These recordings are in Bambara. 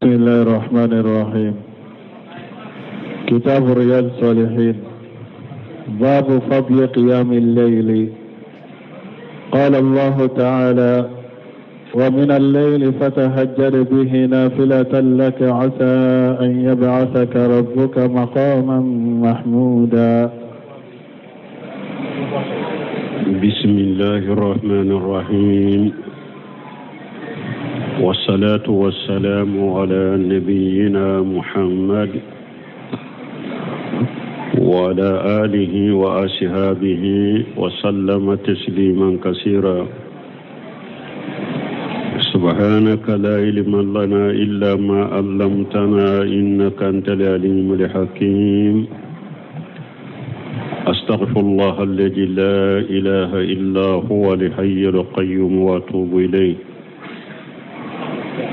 بسم الله الرحمن الرحيم. كتاب رياض الصالحين، باب فضل قيام الليل. قال الله تعالى: ومن الليل فتهجد به نافلة لك عسى أن يبعثك ربك مقاما محمودا. بسم الله الرحمن الرحيم، والصلاة والسلام على نبينا محمد وعلى آله وأصحابه وسلم تسليما كثيرا. سبحانك لا علم لنا إلا ما علمتنا إنك أنت العليم الحكيم. أستغفر الله الذي لا إله إلا هو الحي القيوم وأتوب إليه.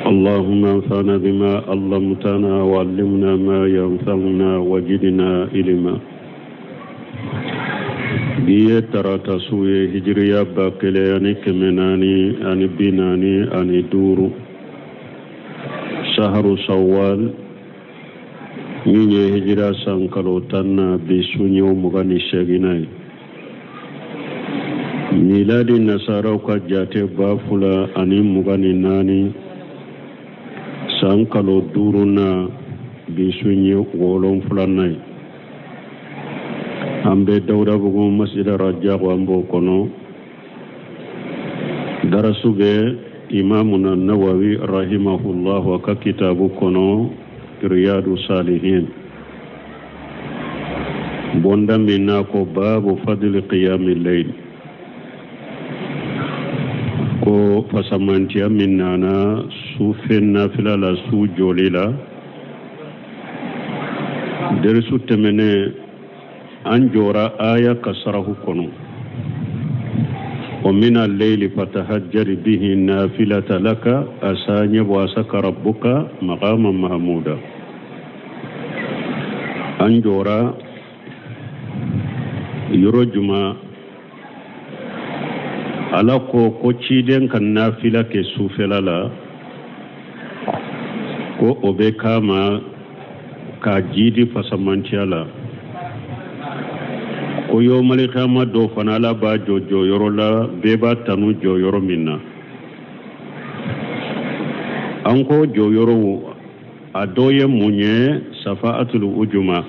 اللهم انفعنا بما علمتنا وعلمنا ما ينفعنا وزدنا علما. Bi ye tarata su ye, hijiriya 1445, saharu sawal, min ye hijira san kalo 10 na, bi su ye 28nan ye. Miladi nasaraw ka jate 2024, san kalo 5 na, bi su ye 7nan ye. An bɛ Dawudabugu Masjid Rajabu, an b'o kɔnɔ. Darasu bɛ Imamuna Nawawi rahimahullah a ka kitabu kɔnɔ, Riyadu Salihin, bonda min n'a ko babu fadli qiyami layl, ko fasamantiya min nana sufɛ nafila la, su jɔli la. Derisu tɛmɛnen, an jɔra aya ka sarahu kɔnɔ: wa min al-layli fatahajjad bihi nafilata laka asa an yab'asaka rabbuka maqaman mahmuda. An jɔra yɔrɔ juma? Ala ko ciden ka nafila kɛ sufɛla la, ko o bɛ kama k'a jidi fasamantiya la, ko yomalikama dɔ fana, Ala b'a jɔ jɔyɔrɔ la, bɛɛ b'a tanu jɔyɔrɔ min na. An ko jɔyɔrɔw, a dɔ ye mun ye? Safaatul ujuma,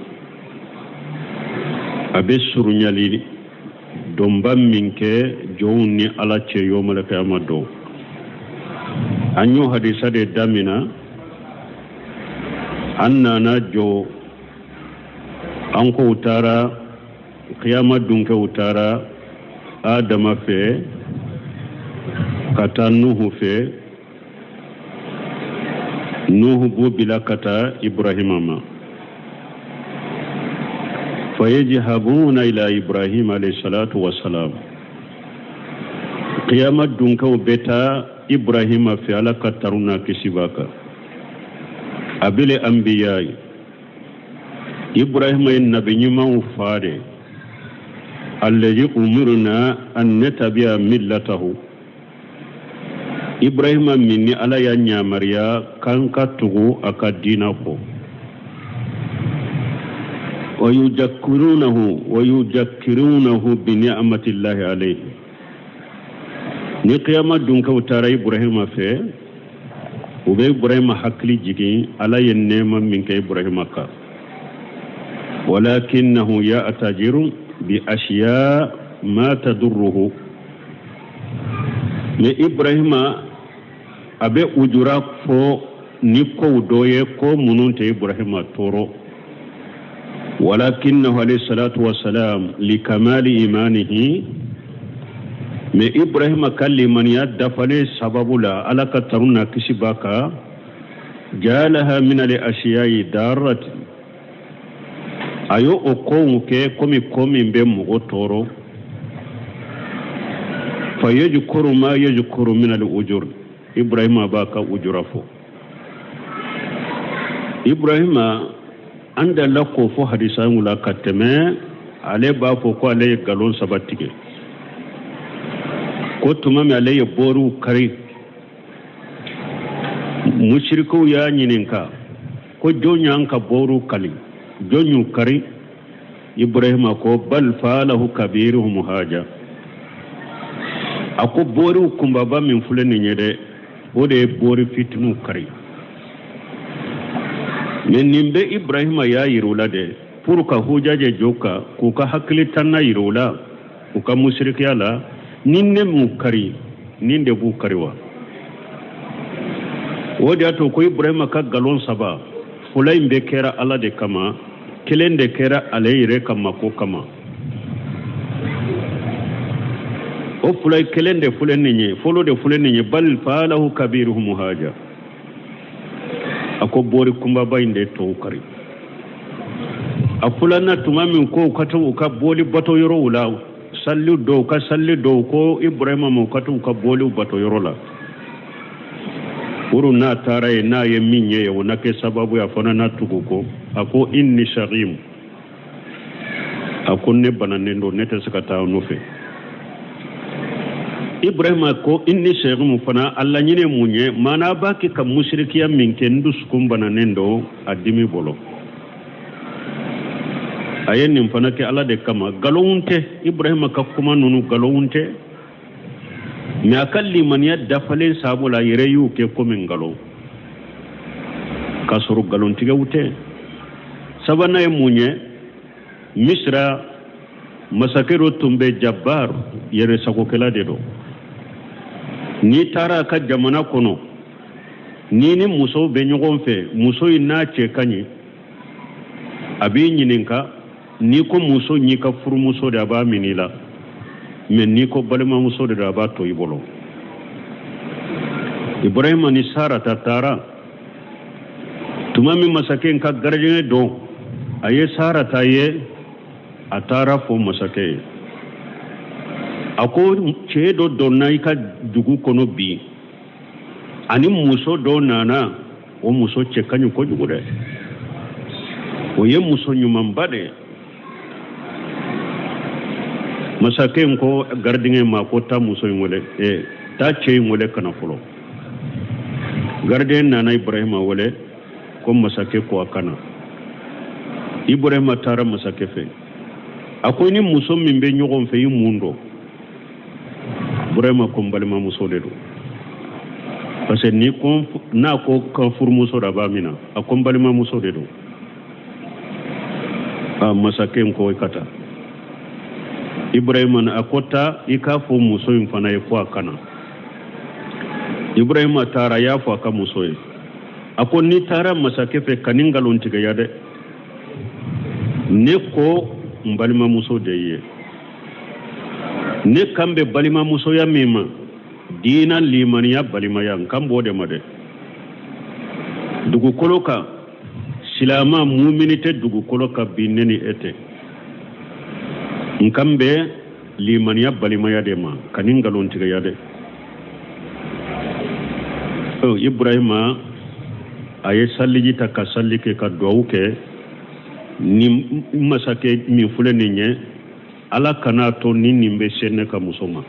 a bɛ surunyali donba min kɛ jɔnw ni Ala cɛ yomalikama dɔ. An y'o hadisa de damina. An nana jɔ, an ko u taara kiyama dunkɛw taara Adama fɛ ka taa Nuhu fɛ, Nuhu b'u bila ka taa Ibrahima ma. Fayajhabuna ila Ibrahim alayhi salatu wasalam, kiyama dunkɛw bɛ taa Ibrahima fɛ, Ala ka tanu n'a kisi b'a kan, abil anbiya. Ibrahima ye nabi ɲumanw fa de, allazi umirna an natabi'a millatahu, Ibrahima min ni Ala y'a yamaruya k'an ka tugu a ka diina kɔ. Wa yuzakkirunahu wa yuzakkirunahu bi ni'matillahi alayhi. Ni kiyama dunkɛw taara Ibrahima fɛ, u bɛ Ibrahima hakili jigin Ala ye nɛɛma min kɛ Ibrahima kan. Walakinnahu ya'tajiru bi ashiya ma tadurruhu, mais Ibrahima a bɛ ujura fɔ ni kow dɔ ye, ko minnu tɛ Ibrahima tɔɔrɔ. Walakinnahu alayhi salatu wasalam likamali imanihi, mais Ibrahima ka limaniya dafalen sababu la, Ala ka tanu n'a kisi b'a kan, jalaha min al ashiyayi darati, a y'o o kow kɛ komi ko min bɛ mɔgɔ tɔɔrɔ. Fa yajkuru ma yajkuru min al ujur, Ibrahima b'a ka ujura fɔ. Ibrahima, an delila k'o fɔ hadisa la ka tɛmɛ, ale b'a fɔ ko ale ye nkalon saba tigɛ, ko tuma min ale ye bɔriw kari. Musirikuw y'a ɲininka ko jɔn y'an ka boriw kali, jɔn y'u kari? Ibrahima ko bal faalahu kabiruhum haja. A ko boriw kunbaba min filɛ nin ye dɛ, o de ye bori fitiniw kari. Mais nin bɛɛ Ibrahima y'a yir'u la de pour ka hujaje jɔ kan, k'u ka hakili tanna yir'u la u ka musirikiya la. Ni ne m'u kari, nin de b'u kari wa? O de y'a to ko Ibrahima ka galon saba, fula in bɛɛ kɛra Ala de kama, kelen de kɛra ale yɛrɛ ka mako kama. O fula kelen de filɛ nin ye, fɔlɔ de filɛ nin ye, bal faalahu kabiruhum haja. A ko bori kunbaba in de tɔw kari. A filanan, tuma min ko u ka taa u ka boli bato yɔrɔw la, salli dɔw ka salli dɔw ko Ibrahima ma u ka taa u ka boliw bato yɔrɔ la, uru n'a taara yen, n'a ye min ye, o na kɛ sababu ye a fana na tugu kɔ. A ko inni saghim, a ko ne bananen don, ne tɛ se ka taa nɔfɛ. Ibrahima ko inni saghim fana, a laɲini ye mun ye? Maana b'a kɛ ka musirikiya min kɛ, n dusukun bananen don a dimi bolo. A ye nin fana kɛ Ala de kama. Nkalon tɛ, Ibrahima ka kuma ninnu nkalon tɛ, mais a ka limaniya dafalen sabu la, a yɛrɛ y'u kɛ komi nkalon, k'a sɔrɔ nkalontigɛw tɛ. Sabanan ye mun ye? Misira masakɛ dɔ tun bɛ, Jabar, yɛrɛ sagokɛla de don. N'i taara a ka jamana kɔnɔ, n'i ni musow bɛ ɲɔgɔn fɛ, muso in n'a cɛ ka ɲi, a b'i ɲininka. N'i ko muso y'i ka furumuso de, a b'a minɛ i la, mais n'i ko balimamuso de don, a b'a to i bolo. Ibrahima ni Sarata taara tuma min, masakɛ ka gardien don a ye Sarata ye, a taara fɔ masakɛ ye, a ko cɛ dɔ donna i ka dugu kɔnɔ bi, ani muso dɔ nana, o muso cɛ ka ɲi kojugu dɛ, o ye muso ɲumanba de ye. Masakɛ in ko gardien ma ko taa muso in wele, taa cɛ in wele ka na fɔlɔ. Gardien nana Ibrahima wele ko masakɛ ko a ka na. Ibrahima taara masakɛ fɛ, a ko ni muso min bɛ ɲɔgɔn fɛ, i mun don? Ibrahima ko n balimamuso de don, parce que ni ko n'a ko ka furumuso da, a b'a minɛ. A ko n balimamuso de don. A masakɛ in ko i ka taa. Ibrahima a ko taa i k'a fɔ muso in fana ye ko a ka na. Ibrahima taara, a y'a fɔ a ka muso ye, a ko n'i taara masakɛ fɛ, ka ni nkalon tigɛya dɛ, ne ko n balimamuso de ye. Ne kan bɛ balimamusoya min ma, diina limaniya balimaya, n kan b'o de ma dɛ. Dugukolo kan, silama mumini tɛ dugukolo kan bi ne ni e tɛ. N kan bɛ limaniya balimaya de ma, ka ni nkalon tigɛya dɛ. Ibrahima a ye saliji ta ka sali kɛ, ka duwawu kɛ ni masakɛ min filɛ nin ye, Ala kan'a to ni nin bɛ se ne ka muso ma.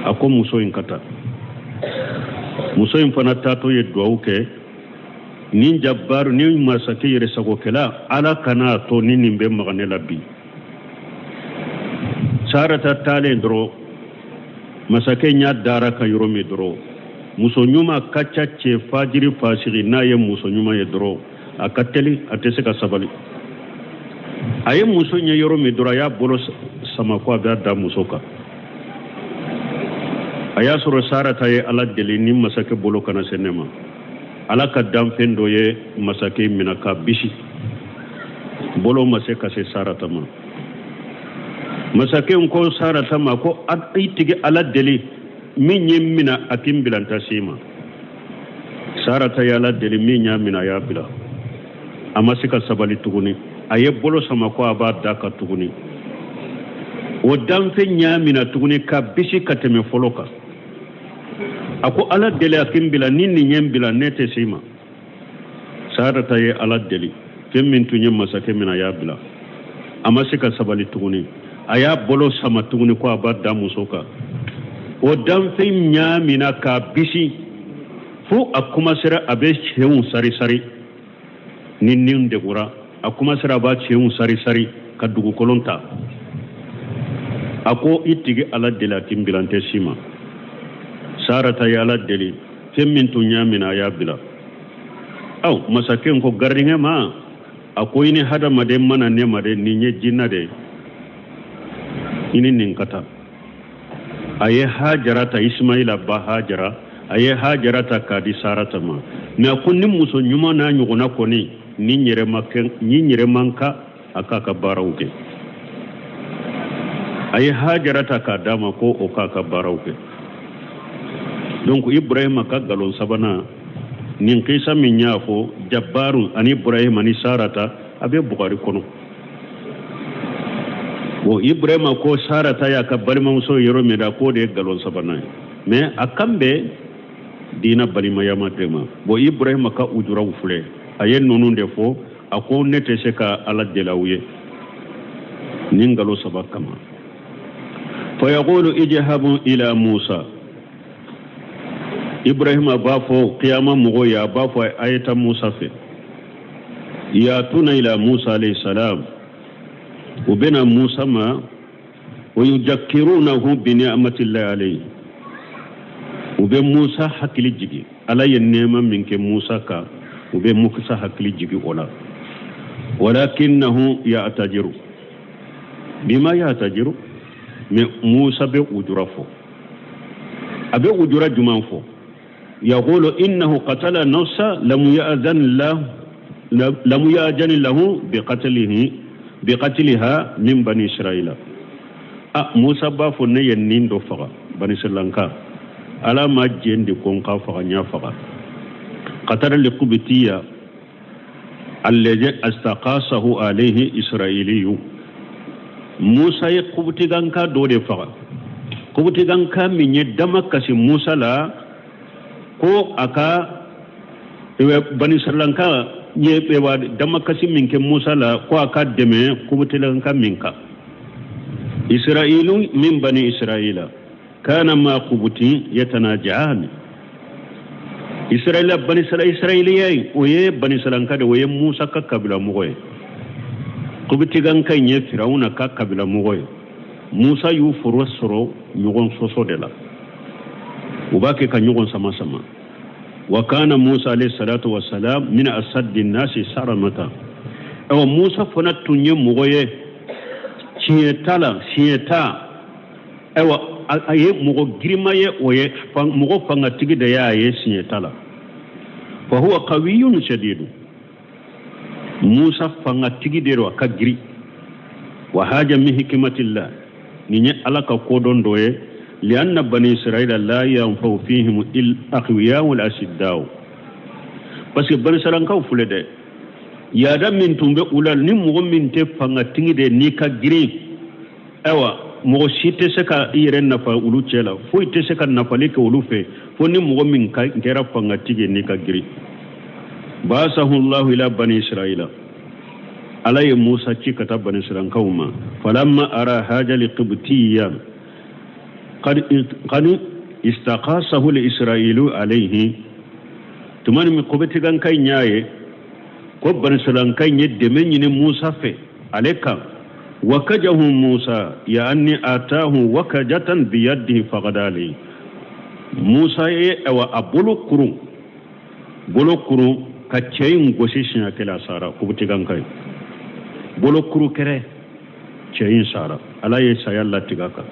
A ko muso in ka taa. Muso in fana taatɔ ye duwawu kɛ ni Jabaru ni masakɛ yɛrɛ sagokɛla, Ala kan'a to ni nin bɛ maga ne la bi. Sarata taalen dɔrɔn, masakɛ ɲɛ dara kan yɔrɔ min dɔrɔn, muso ɲuman ka ca cɛ fajiri fasigi, n'a ye muso ɲuman ye dɔrɔn, a ka teli, a tɛ se ka sabali. A ye muso ɲɛ yɔrɔ min dɔrɔn, a y'a bolo sama ko a b'a da muso kan. A y'a sɔrɔ Sarata ye Ala deli ni masakɛ bolo kana se ne ma. Ala ka danfɛn dɔ ye masakɛ minɛ ka bisi, bolo ma se ka se Sarata ma. Masakɛ ko Sarata ma ko i tigi Ala deli, min ye n minɛ, a k'i bila n ta se ma. Sarata ye Ala deli, min y'a minɛ, a y'a bila. A ma se ka sabali tuguni, a ye bolo sama ko a b'a da kan tuguni. O danfɛn y'a minɛ tuguni ka bisi ka tɛmɛ fɔlɔ kan. A ko Ala deli a k'i bila, ni nin ye n bila, ne tɛ se ma. Sarata ye Ala deli, fɛn min tun ye masakɛ minɛ, a y'a bila. A ma se ka sabali tuguni, a y'a bolo sama tuguni ko a b'a da muso kan. O danfɛn y'a minɛ k'a bisi. Fo a kumasera a bɛ senw sari sari ni nin degura, a kumasera a b'a senw sari sari ka dugukolon ta. A ko i tigi Ala deli a ti n bila, n tɛ s'i ma. Sarata ye Ala deli, fɛn min tun y'a minɛ a y'a bila. Aw masakɛ ko garidiɲɛ ma, a ko i ni hadamaden ma na ne ma dɛ, nin ye jinɛ de ye, i ni nin ka taa. A ye Hajara ta, Ismaila ba Hajara, a ye Hajara ta k'a di Sarata ma. Mɛ a ko ni muso ɲuman n'a ɲɔgɔnna kɔni, ni yɛrɛ ma kɛ, ni yɛrɛ man ka a k'a ka baaraw kɛ. A ye Hajara ta k'a d'a ma ko o k'a ka baaraw kɛ. Donc Ibrahima ka nkalon sabanan, nin kisa min y'a fɔ Jabaru ani Ibrahima ni Sarata, a bɛ Bukari kɔnɔ. Bon, Ibrahima ko Sarata y'a ka balimamuso yɔrɔ min na, k'o de ye nkalon sabanan ye. Mais a kan bɛ diina balimaya ma de ma. Bon, Ibrahima ka ujuraw filɛ, a ye ninnu de fɔ. A ko ne tɛ se ka Ala deli aw ye nin nkalon saba kama. Fayaqulu ijhabu ila Musa. Ibrahima b'a fɔ kiyama mɔgɔw ye, a b'a fɔ a ye taa Musa fɛ. Yatuna ila Musa alayhi salam, u bɛna Musa ma. Wa yujakkirunahu bi ni'matillahi alayhi, u bɛ Musa hakili jigi Ala ye nɛɛma min kɛ Musa kan, u bɛ Musa hakili jigi o la. Walakinnahu ya'tajiru bima ya'tajiru, mais Musa bɛ ujura fɔ. A bɛ ujura jumɛn fɔ? Yaqulu innahu qatala nafsa lam ya'zan lahu, lam ya'zan lahu biqatlihi biqatliha min bani Israila. A Musa b'a fɔ ne ye nin dɔ faga bani Srilanka, Ala ma jɛn de ko n ka faga, n y'a faga. Qatala liqubtiya alladhi astaqasahu alayhi israiliyu. Musa ye kubutiganka dɔ de faga, kubutiganka min ye dama kasi Musa la ko a ka bani Srilanka ye dama kasi min kɛ Musa la ko a ka dɛmɛ kubutiganka min kan. Israilu min bani Israila kana ma kubuti yatanaja'ani. Israila bani Israiliya ye, o ye bani Srilanka de, o ye Musa ka kabila mɔgɔ ye. Kubutiganka in ye Firawuna ka kabila mɔgɔ ye. Musa y'u foro sɔrɔ ɲɔgɔn sɔsɔ de la, u b'a kɛ ka ɲɔgɔn sama sama. Wa kana Musa alayhi salatu wa salam min asaddi nasi saramata. Awa Musa fana tun ye mɔgɔ ye tiɲɛ ta la, siɲɛ ta. Ayiwa, a ye mɔgɔ girima ye, o ye mɔgɔ fangatigi de y'a ye siɲɛ ta la. Fa huwa qawiyun shadidu. Musa fangatigi de don, a ka giri. Wa haja min hikmatillah, nin ye Ala ka kodɔn dɔ ye. Lianna bani Israila la yanfa'u fihim il aqwiya wal asiddaw. Parce que bani Israilankaw filɛ dɛ, yaada min tun bɛ u la, ni mɔgɔ min tɛ fangatigi de n'i ka girin, ayiwa mɔgɔ si tɛ se ka i yɛrɛ nafa olu cɛ la, foyi tɛ se ka nafali kɛ olu fɛ fo ni mɔgɔ min kɛra fangatigi ye n'i ka girin. Basahu Allahu ila bani Israila, Ala ye Musa ci ka taa bani Israilankaw ma. Falamma ara haja li qibtiyya qad istaqasahu li Israilu alayhi. Tuma min kubutiganka in y'a ye ko bani Israilanka in ye dɛmɛ ɲini Musa fɛ ale kan, wakajahu Musa yaani atahu wakajatan biyadihi faqadali. Musa ye awa a bolo kurun, bolo kurun ka cɛ in gosi siɲɛ kelen, a sara. Kubutiganka ye bolo kuru kɛrɛ, cɛ in sara, Ala ye saya latigɛ a kan.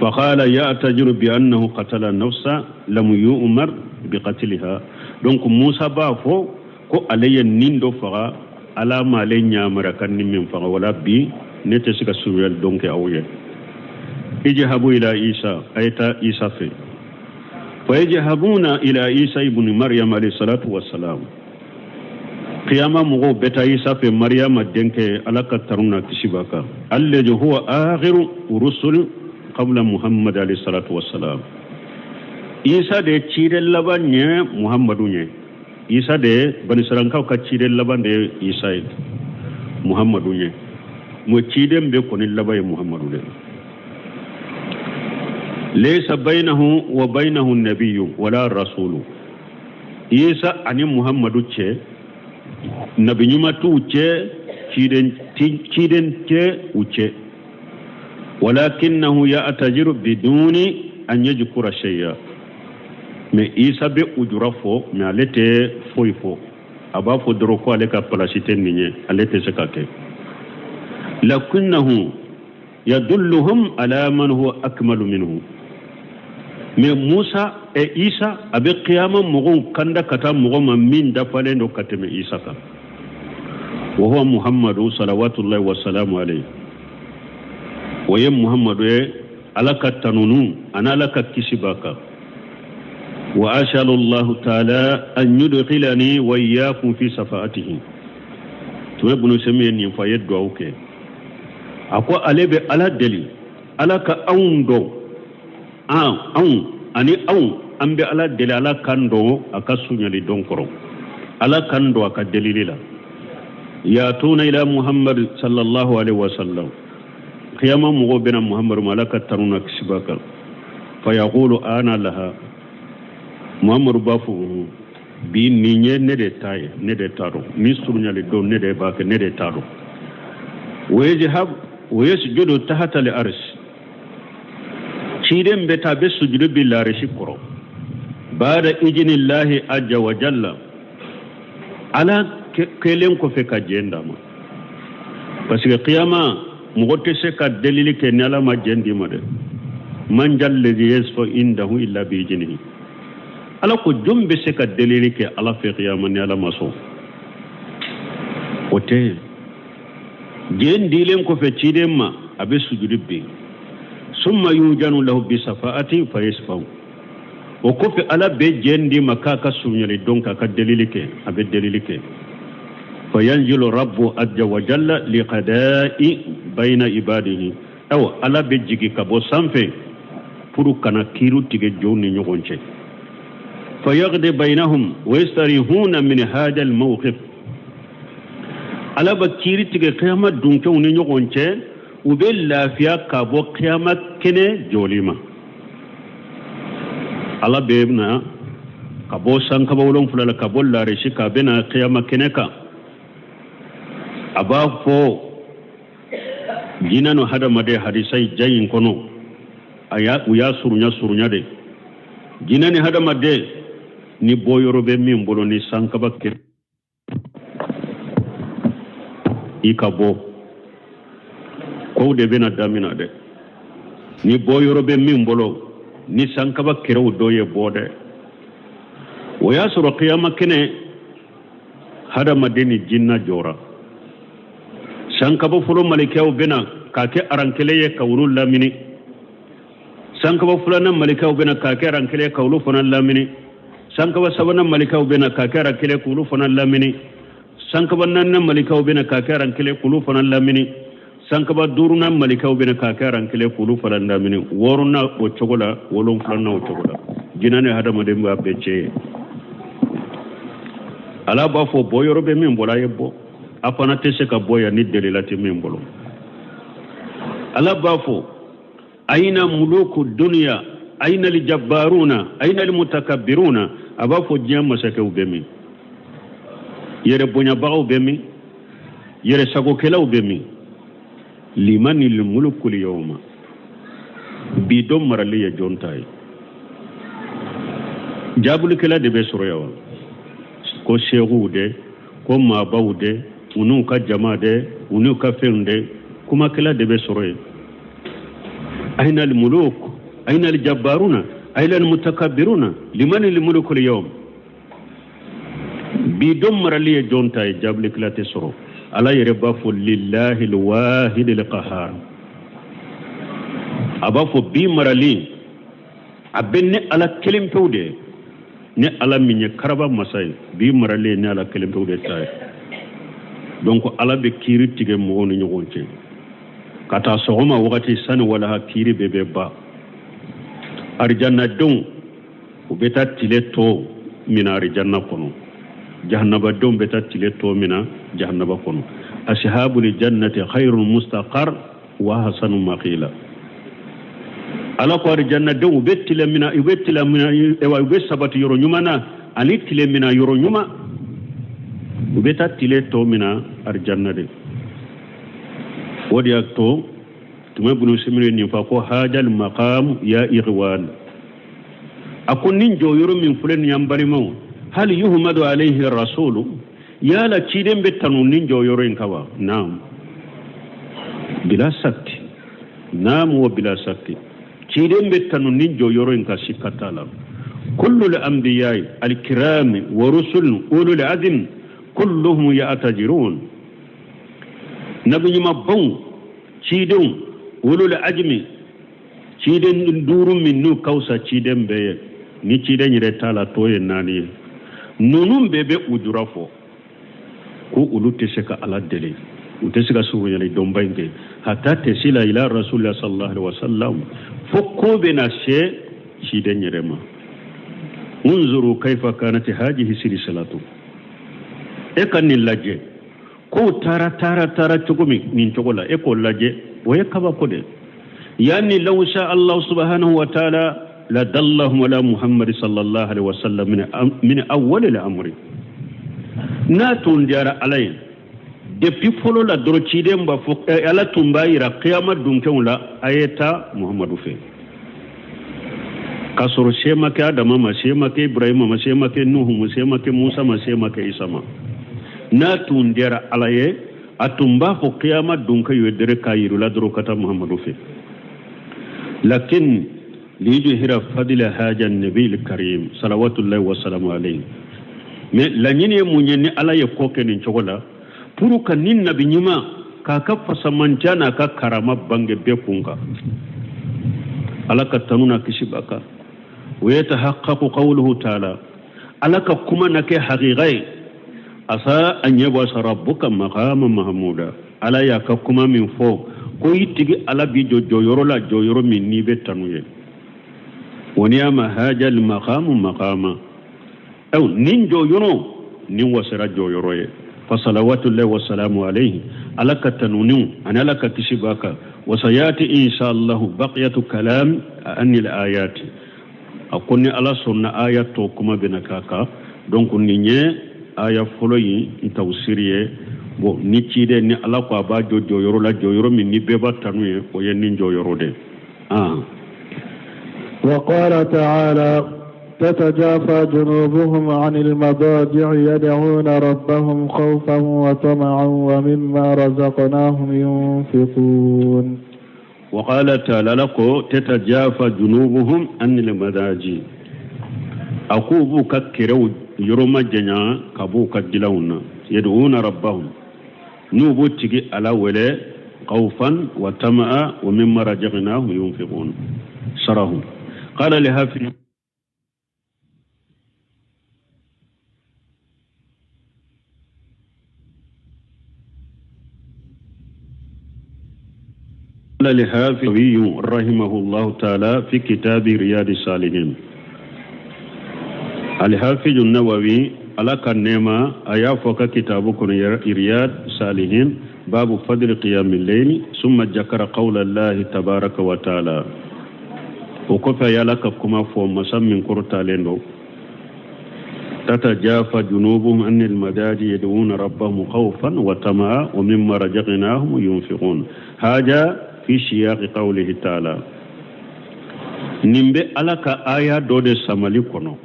Faqala ya'tajiru bi annahu qatala nafsa lam yu'mar bi qatliha. Donc Musa b'a fɔ ko ale ye nin dɔ faga, Ala m'ale ɲamara ka nin min faga, wala bi ne tɛ se ka suruyali dɔn kɛ aw ye. Ijhabu ila Isa, a ye taa Isa fɛ. Fa yajhabuna ila Isa ibn Maryam alayhi salatu wassalam. Kiyama mɔgɔw bɛ taa Isa fɛ, Maryama denkɛ, Ala ka tanu n'a kisi b'a kan. Alladhi huwa akhiru rusul qabla Muhammad alayhi salatu wassalam. Isa de ye ciden laban ye Muhammadu ye. Isa de ye banisiralankaw ka ciden laban de ye Isa ye Muhammadu ye. Mo ciden bɛɛ kɔni laban ye Muhammadu de ye. Laysa baynahu wa baynahu nabiyyu wala rasulu. Isa ani Muhammadu cɛ, nabi ɲuman t'u cɛ, ciden tɛ u cɛ. Walakinnahu ya'tajiru biduni an yajkura shay'a. Mais Isa bɛ ujura fɔ, mais ale tɛ foyi fɔ. A b'a fɔ dɔrɔn ko ale ka palasi tɛ nin ye, ale tɛ se ka kɛ. Lakinnahu yadulluhum ala man huwa akmalu minhu. Mais Musa e Isa a bɛ kiyama mɔgɔw kanda ka taa mɔgɔ ma min dafalen don ka tɛmɛ Isa kan. Wa huwa Muhammadu salawatullahi wa salamu alayhi. O ye Muhammadu ye, Ala ka tanunu ani Ala ka kisi b'a kan. Wa as'alu Allahu ta'ala an yudkhilani wa iyyakum fi safa'atihi. Tuma Ibn Usaymin ye nin fɔ, a ye duwawu kɛ. A ko ale bɛ Ala deli, Ala ka anw dɔn, anw ani anw, an bɛ Ala deli Ala k'an dɔn a ka suɲali dɔn kɔrɔ, Ala k'an dɔn a ka delili la. Yatuna ila Muhammad sallallahu alaihi wa sallam. Kiyama mɔgɔw bɛna Muhammadu ma, Ala ka tanu na kisi b'a kan. Fa yaqulu ana laha. Muhammadu b'a fɔ bi nin ye ne de ta ye, ne de ta don, ni surunyali don ne de b'a kɛ, ne de ta don. Wa yajhab wa yasjudu tahta al-arsh. Ciden bɛ taa, a bɛ sujudu bi larisi kɔrɔ. Baada ijnillahi azza wa jalla. Ala kɛlen kɔfɛ ka jɛn d'a ma. Parce que kiyama mɔgɔ tɛ se ka delili kɛ ni Ala ma jɛn d'i ma dɛ. Man jal ladhi yasfa indahu illa bi ijnihi. Ala ko jɔn bɛ se ka delili kɛ Ala fɛ kiyama ni Ala ma sɔn? O tɛ. Jɛn dilen kɔfɛ ciden ma, a bɛ sujudi bin. Summa yujanu lahu bi safaati fa yasfa'u. O kɔfɛ Ala bɛ jɛn d'i ma k'a ka surunyali dɔn, k'a ka delili kɛ, a bɛ delili kɛ. Fa yanzilu rabbu azza wa jalla liqada'i bayna ibadihi. Ayiwa, Ala bɛ jigin ka bɔ sanfɛ pour kana kiiri tigɛ jɔnw ni ɲɔgɔn cɛ. Fa yaqdi baynahum wa yastarihuna min hadha al-mawqif. Ala bɛ kiiri tigɛ kiyama dunkɛw ni ɲɔgɔn cɛ, u bɛ lafiya ka bɔ kiyama kɛnɛ jɔli ma. Ala bɛ na ka bɔ sankaba wolonfila la, ka bɔ larisi ka bɛ na kiyama kɛnɛ kan. A b'a fɔ jinɛ ni hadamaden hadisa jan in kɔnɔ, u y'a surunya surunya de. Jinɛ ni hadamaden ni bɔ yɔrɔ bɛ min bolo ni sankaba kɛ i ka bɔ, kow de bɛna damina dɛ. Ni bɔ yɔrɔ bɛ min bolo ni sankaba kɛrɛw dɔ ye bɔ dɛ. O y'a sɔrɔ kiyama kɛnɛ hadamaden ni jinɛ jɔra. Sankaba fɔlɔ malikɛw bɛna k'a kɛ aran kelen ye ka olu lamini. Sankaba filanan malikɛw bɛna k'a kɛ aran kelen ye ka olu fana lamini. Sankaba sabanan malikɛw bɛna k'a kɛ aran kelen k'olu fana lamini. Sankaba naaninan malikɛw bɛna k'a kɛ aran kelen k'olu fana lamini. Sankaba duurunan malikɛw bɛna k'a kɛ aran kelen k'olu fana lamini. Wɔɔrɔnan o cogo la, wolonfilanan o cogo la. Jinɛ ni hadamaden b'a bɛɛ cɛ ye. Ala b'a fɔ bɔ yɔrɔ bɛ min bolo, a ye bɔ. A fana tɛ se ka bɔ yan ni delila tɛ min bolo. Ala b'a fɔ ayina muluku duniya, ayina aljabbaruna, ayina almutakabbiruna. A b'a fɔ diɲɛ masakɛw bɛ min, yɛrɛ bonyabagaw bɛ min, yɛrɛ sagokɛlaw bɛ min. Limanil mulukul yawma, bi don marali ye jɔn ta ye? Jaabilikɛla de bɛ sɔrɔ yan wa? Ko seekuw de, ko maabaw de, u n'u ka jama de, u n'u ka fɛnw de, kumakɛla de bɛ sɔrɔ yen. Ayina almuluk, ayina aljabbaruna, ayina almutakabbiruna, limanil mulukul yawm. Bi don marali ye jɔn ta ye? Jaabilikɛla tɛ sɔrɔ. Ala yɛrɛ b'a fɔ lillahi alwahid alqahar. A b'a fɔ bi marali a bɛ ne Ala kelen pewu de ye, ne Ala min ye karaba masa ye, bi marali ye ne Ala kelen pewu de ta ye. Donc Ala bɛ kiiri tigɛ mɔgɔw ni ɲɔgɔn cɛ ka taa sɔgɔma wagati sani walaha kiiri bɛɛ bɛ ban. Arijannadenw u bɛ taa tile tɔ mina arijanna kɔnɔ, jahannabadenw bɛ taa tile tɔ mina jahannaba kɔnɔ. Ashabul jannati khairun mustaqar wa hasanu maqila. Ala ko arijannadenw u bɛ tile mina, u bɛ tile mina, u bɛ sabati yɔrɔ ɲuman na ani tile mina yɔrɔ ɲuman. U bɛ taa tile tɔ mina arijanna de. O de y'a to tuma bunu simiri nin fa ko hajal maqam ya ikhwan. A ko nin jɔyɔrɔ min filɛ nin ye, an balimaw, hal yuhmadu alayhi rasulu, yala ciden bɛ tanu nin jɔyɔrɔ in kan wa? Naam, bila sakti. Naam wa bila sakti, ciden bɛ tanu nin jɔyɔrɔ in kan, sika t'a la. Kullu al-anbiya'i al-kirami wa rusul ulul azm kulluhum ya'tajirun. Nabi ɲumanbaw, cidenw, ulul azmi, ciden duuru min n'u ka fisa ciden bɛɛ ye, ni ciden yɛrɛ t'a la, tɔ ye naani ye, ninnu bɛɛ bɛ ujura fɔ ko olu tɛ se ka Ala deli, u tɛ se ka surunyali dɔnba in kɛ, hatta tasila ila rasulillah sallallahu alaihi wasallam, fo ko bɛ na se ciden yɛrɛ ma. Unzuru kaifa kanat hajihi silsilatu. E ka nin lajɛ, kow taara taara taara cogo min nin cogo la, e k'o lajɛ, o ye kabako de. Yani law sha Allah subhanahu wa ta'ala la dallahum ala Muhammad sallallahu alaihi wasallam min awwal al-amri. N'a tun diyara Ala ye depuis fɔlɔ la dɔrɔn, ciden b'a fɔ, Ala tun b'a yira kiyama dunkɛnw la, a ye taa Muhammadu fɛ, k'a sɔrɔ se ma kɛ Adama ma, se ma kɛ Ibrahima ma, se ma kɛ Nuhu ma, se ma kɛ Musa ma, se ma kɛ Isa ma. N'a tun diyara Ala ye, a tun b'a fɔ kiyama dunkɛ ye dere k'a yir'u la dɔrɔn ka taa Muhammadu fɛ. Lakin liyujhira fadila haja nabi karim salawatullahi wasalamu alayhi. Mais laɲini ye mun ye ni Ala ye ko kɛ nin cogo la? Pour ka nin nabi ɲuman k'a ka fasamantiya n'a ka karama bange bɛɛ kun kan. Ala ka tanu n'a kisi b'a kan. Wa yatahaqqaqu qawluhu ta'ala, Ala ka kuma na kɛ haqiqa ye, asa an yab'asa rabbuka maqama mahmuda. Ala y'a ka kuma min fɔ ko i tigi Ala b'i jɔ jɔyɔrɔ la, jɔyɔrɔ min n'i bɛ tanu ye. Wa ni'ma haja al maqamu maqama. Aw nin jɔyɔrɔ nin wasara jɔyɔrɔ ye. Fa salawatullahi wa salamu alayhi, Ala ka tanuniw ani Ala ka kisi b'a kan. Wa sayati insha Allah baqiyatu kalam anil ayati. A ko ni Ala sɔnna, aya tɔ kuma bɛna k'a kan. Donc nin ye aya fɔlɔ in n tafsiri ye. Bon, ni ciden ni Ala ko a b'a jɔ jɔyɔrɔ la, jɔyɔrɔ min ni bɛɛ b'a tanu ye, o ye nin jɔyɔrɔ de. وقال تعالى تتجافى جنوبهم عن المضاجع يدعون ربهم خوفا وطمعا ومما رزقناهم ينفقون. وقال تعالى لكو تتجافى جنوبهم عن المضاجع، أكوبو ككرو يرمى جنا كبو كجلون يدعون ربهم نوبو تجي على ولا خوفا وطمعا ومما رزقناهم ينفقون. شرهم قال لها في قال لهافي رحمه الله تعالى في كتاب رياض الصالحين. الحافظ النووي على كنما أيا فوق كتابكم رياض الصالحين باب فضل قيام الليل ثم ذكر قول الله تبارك وتعالى. وكفى يا لك كما فو مسمى كرتالين تتجافى جنوبهم عن المضاجع يدعون ربهم خوفا وطمعا ومما رزقناهم ينفقون. هذا في سياق قوله تعالى. نمبي على آية دود سمالي كنو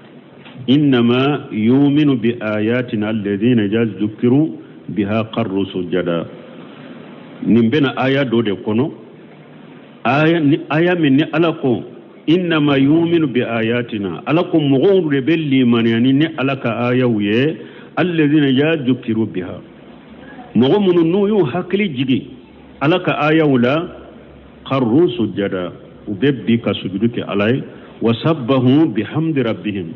إنما يؤمن بآياتنا الذين إذا ذكروا بها قروا سجدا. نمبينا آية دود كنو آية من على إنما يؤمن بآياتنا على مغور باللي من يعني على آية ويه الذين إذا ذكروا بها مغمن نو حقلي جدي على آية ولا قروا سجدا وبيبي كسجدك علي وسبحوا بحمد ربهم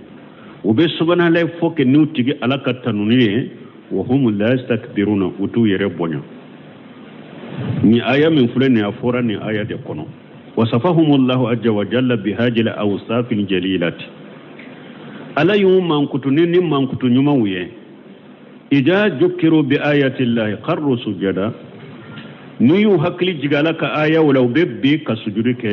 وبسبحان الله فوق نوتي على كتنوني وهم لا يستكبرون وتو يربون. ni آية من فلان أفورا ni آية دي كونو. وصفهم الله عز وجل بهذه الأوصاف الجليلة. ألا يوم من كتنين من كتنيمويه إذا ذكروا بآية الله قروا سجدا. نيو هكلي جغالك آية ولو بيبي كسجودك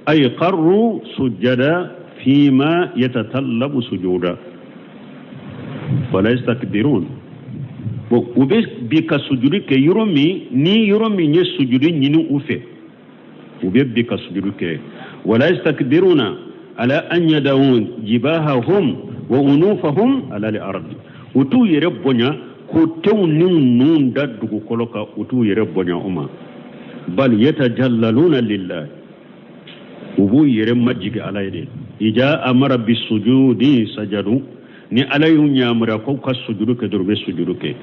Ay qarru sujada fima yatatallabu sujuda wala yastakbirun. Bon, u bɛ bin ka sujudi kɛ yɔrɔ min ni yɔrɔ min ye sujudi ɲini u fɛ, u bɛ bin ka sujudi kɛ. Wala yastakbiruna ala an yada'u jibahahum wa unufahum ala al-ardi. U t'u yɛrɛ bonya k'u tenw ni nunw da dugukolo kan, u t'u yɛrɛ bonya o ma. Bal yatajallaluna lillahi, u b'u yɛrɛ majigi Ala ye de. Ija amara bisujudi sajadu, ni Ala y'u yamaruya k'u ka sujudu kɛ dɔrɔn, u bɛ sujudu kɛ.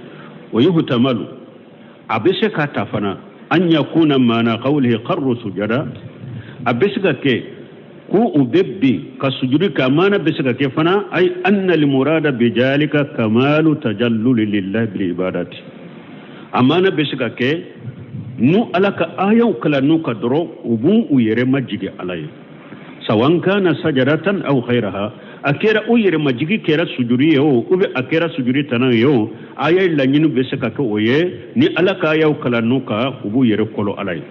Wa yuhtamalu, a bɛ se ka ta fana, an yakuna maana qawlihi qarru sujada, a bɛ se ka kɛ ko u bɛ bin ka sujudu kɛ. A maana bɛ se ka kɛ fana, ay anna al-murada bijalika kamalu tajalluli lillahi bil ibadati. A maana bɛ se ka kɛ n'u Ala ka ayaw kalan n'u ka dɔrɔn, u b'u u yɛrɛ majigi Ala ye. Sawan kana sajadatan aw ghayraha, a kɛra u yɛrɛ majigi kɛra sujudi ye o, ou bien a kɛra sujudi tana ye o, aya laɲini bɛ se ka kɛ o ye. Ni Ala ka ayaw kalan n'u kan, u b'u yɛrɛ kolo Ala ye.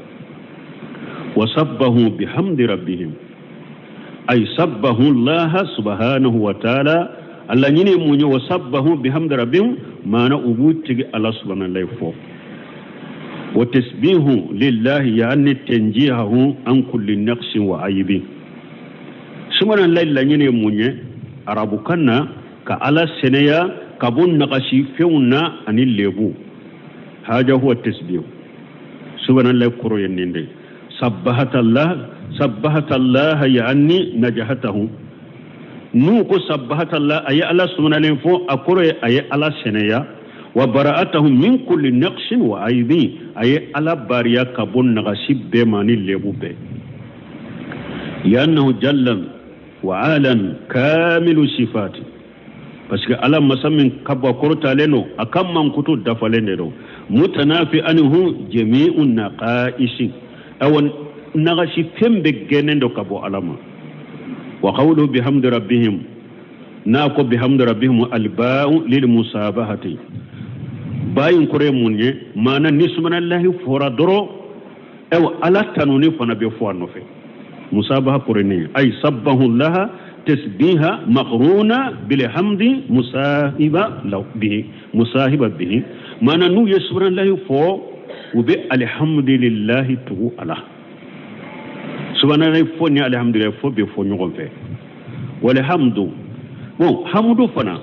Wasabbahu bihamdi rabbihim, ay sabbahu Allah subhanahu wa ta'ala. A laɲini ye mun ye? Wasabbahu bihamdi rabbihim, maana u b'u tigi Ala subhanahu fɔ. Wa tasbihu lillahi yaani tanjihahu an kulli naqsin wa aibin. Subhanallahi laɲini ye mun ye arabukan na? Ka Ala sɛnɛya ka bɔ nagasi fɛnw na ani lebu. Haja huwa tasbihu, subhanallahi kɔrɔ ye nin de. Sabbahatallah, sabbahatallah yaani najahatahu. N'u ko sabbahatallah, a ye Ala sumanalen fɔ, a kɔrɔ ye a ye Ala sɛnɛya. Wa bara'atahu min kulli naqsin wa aibin, a ye Ala bariya ka bɔ nagasi bɛɛ ma ni lebu bɛɛ. Liannahu jalla wa alan kamilu sifati, parce que Ala masa min ka bɔ kɔrɔtalen don, a ka mankutu dafalen de don. Mutanafi anhu jami'u naqaisi, awa nagasi fɛn bɛɛ gɛnnen don ka bɔ Ala ma. Wa qawluhu bihamdi rabbihim, n'a ko bihamdi rabbihim, alba'u lil musabahati, ba in kɔrɔ ye mun ye? Maana ni subhanallahi fɔra dɔrɔn, awa Ala tanuni fana bɛ fɔ a nɔfɛ. Musabaha kɔrɔ ye nin ye, ay sabbahu laha tasbiha maqruna bilhamdi musahiba bihi, musahiba bihi. Maana n'u ye subhanallahi fɔ, u bɛ alhamdulillahi tugu a la. Subhanallahi fɔ ni alhamdulillahi fɔ bɛ fɔ ɲɔgɔn fɛ. Walhamdu, bon, hamdu fana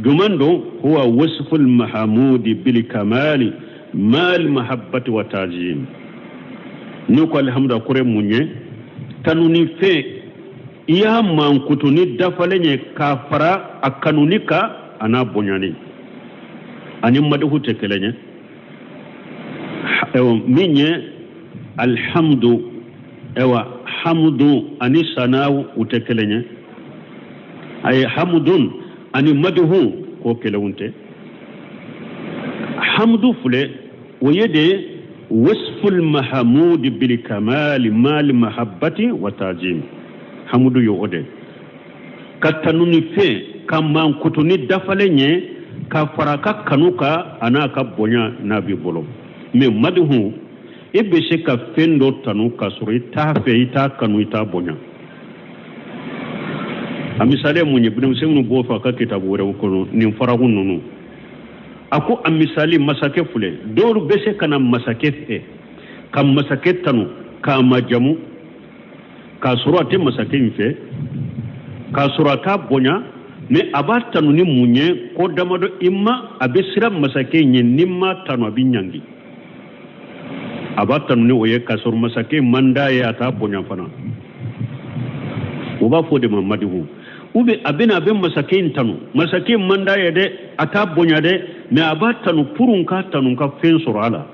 juman don? Huwa wasful mahamudi bil kamali mal mahabbati wa ta'zim. N'u ko alhamdu, a kɔrɔ ye mun ye? Tanuni fɛn i y'a mankutu ni dafalen ye k'a fara a kanuni kan a n'a bonyani. Ani madahu tɛ kelen ye. Ayiwa, min ye alhamdu, ayiwa hamdu ani sanaw u tɛ kelen ye. A ye hamdun ani madahu ko kelenw tɛ. Hamdu filɛ, o ye de wasful mahamudi bil kamali mal mahabbati wa ta'zim. Hamdu ye o de ka tanuni fɛn ka mankutu ni dafalen ye ka fara ka kanu kan a n'a ka bonya n'a b'i bolo. Mais madahu, e bɛ se ka fɛn dɔ tanu k'a sɔrɔ i t'a fɛ, i t'a kanu, i t'a bonya. A misali ye mun ye? Denmisɛnninw b'o fɔ a ka kitabu wɛrɛw kɔnɔ nin faraku ninnu. A ko a misali, masakɛ filɛ, dɔw bɛ se ka na masakɛ fɛ ka masakɛ tanu k'a majamu k'a sɔrɔ a tɛ masakɛ in fɛ, k'a sɔrɔ a t'a bonya. Mais a b'a tanu ni mun ye? Ko damadɔ i ma, a bɛ siran masakɛ in ɲɛ, n'i m'a tanu a bɛ ɲangi. A b'a tanu ni o ye k'a sɔrɔ masakɛ man d'a ye, a t'a bonya fana. U b'a fɔ o de ma madihu. Ou bien a bɛna, a bɛ masakɛ in tanu, masakɛ man d'a ye dɛ, a t'a bonya dɛ, mais a b'a tanu pour n k'a tanu n ka fɛn sɔrɔ a la.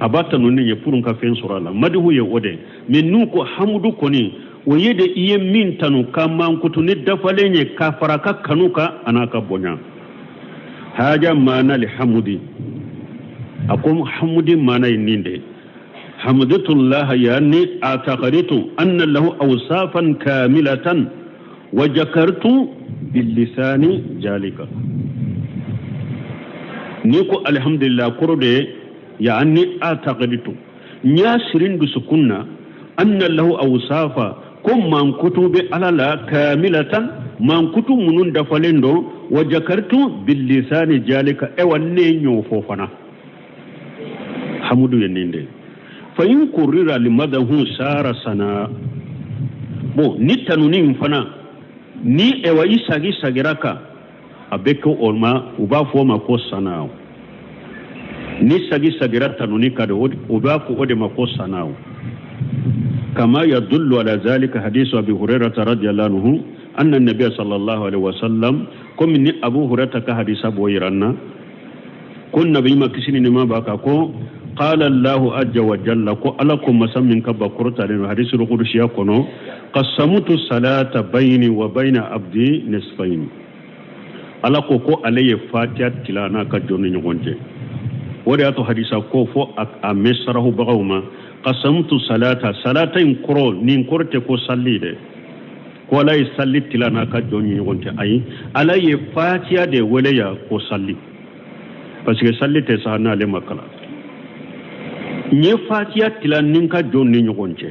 A b'a tanu ni ye pour n ka fɛn sɔrɔ a la. Madihu ye o de. Mais n'u ko hamudu kɔni, o ye de i ye min tanu ka mankutu ni dafalen ye k'a fara a ka kanu kan a n'a ka bonya. Haja maana li hamudi, a ko hamudi maana ye nin de: hamdutullah yani ataqaritu anna lahu awsafan kamilatan wa jakartu billisani jalika. Ni ko alhamdulillah, kɔrɔ de yaani ataqaritu, N y'a siri n dusukun na anna lahu awsafa, ko mankutu bɛ Ala la, kamilatan, mankutu minnu dafalen don, wa jakartu bilisani jalika, ewa ne y'o fɔ fana. Hamudu ye nin de fa in kurira limadahu sara sana. Bon, ni tanuni in fana ni ewa i sagi sagira kan, a bɛ kɛ o ma, u b'a fɔ o ma ko sanaw. Ni sagi sagira tanuni kan de, o b'a fɔ o de ma ko sanaw. Kama yadullu ala zalika hadisu Abi Hurairata radiyallahu anhu anna nabiya sallallahu alaihi wasallam, komi ni Abu Hurairata ka hadisa b'o yira n na ko nabi ɲuman, kisi ni nɛɛma b'a kan, ko qala Allahu azza wa jalla, ko Ala ko, masa min ka ba kɔrɔtalen don, hadisul kudusiya kɔnɔ, qasamtu salata bayni wa bayna abdi nisfayn. Ala ko ko ale ye Fatiya tila n'a ka jɔn ni ɲɔgɔn cɛ. O de y'a to hadisa ko fɔ a mɛn sarahubagaw ma, qasamtu salata, salata in kɔrɔ nin kɔrɔ tɛ ko salli dɛ, ko Ala ye salli tila n'a ka jɔn ni ɲɔgɔn cɛ. Ayi, Ala ye Fatiya de wele yan ko salli, parce que salli tɛ sa n'ale ma kalan. N ye Fatiya tila ni n ka jɔn ni ɲɔgɔn cɛ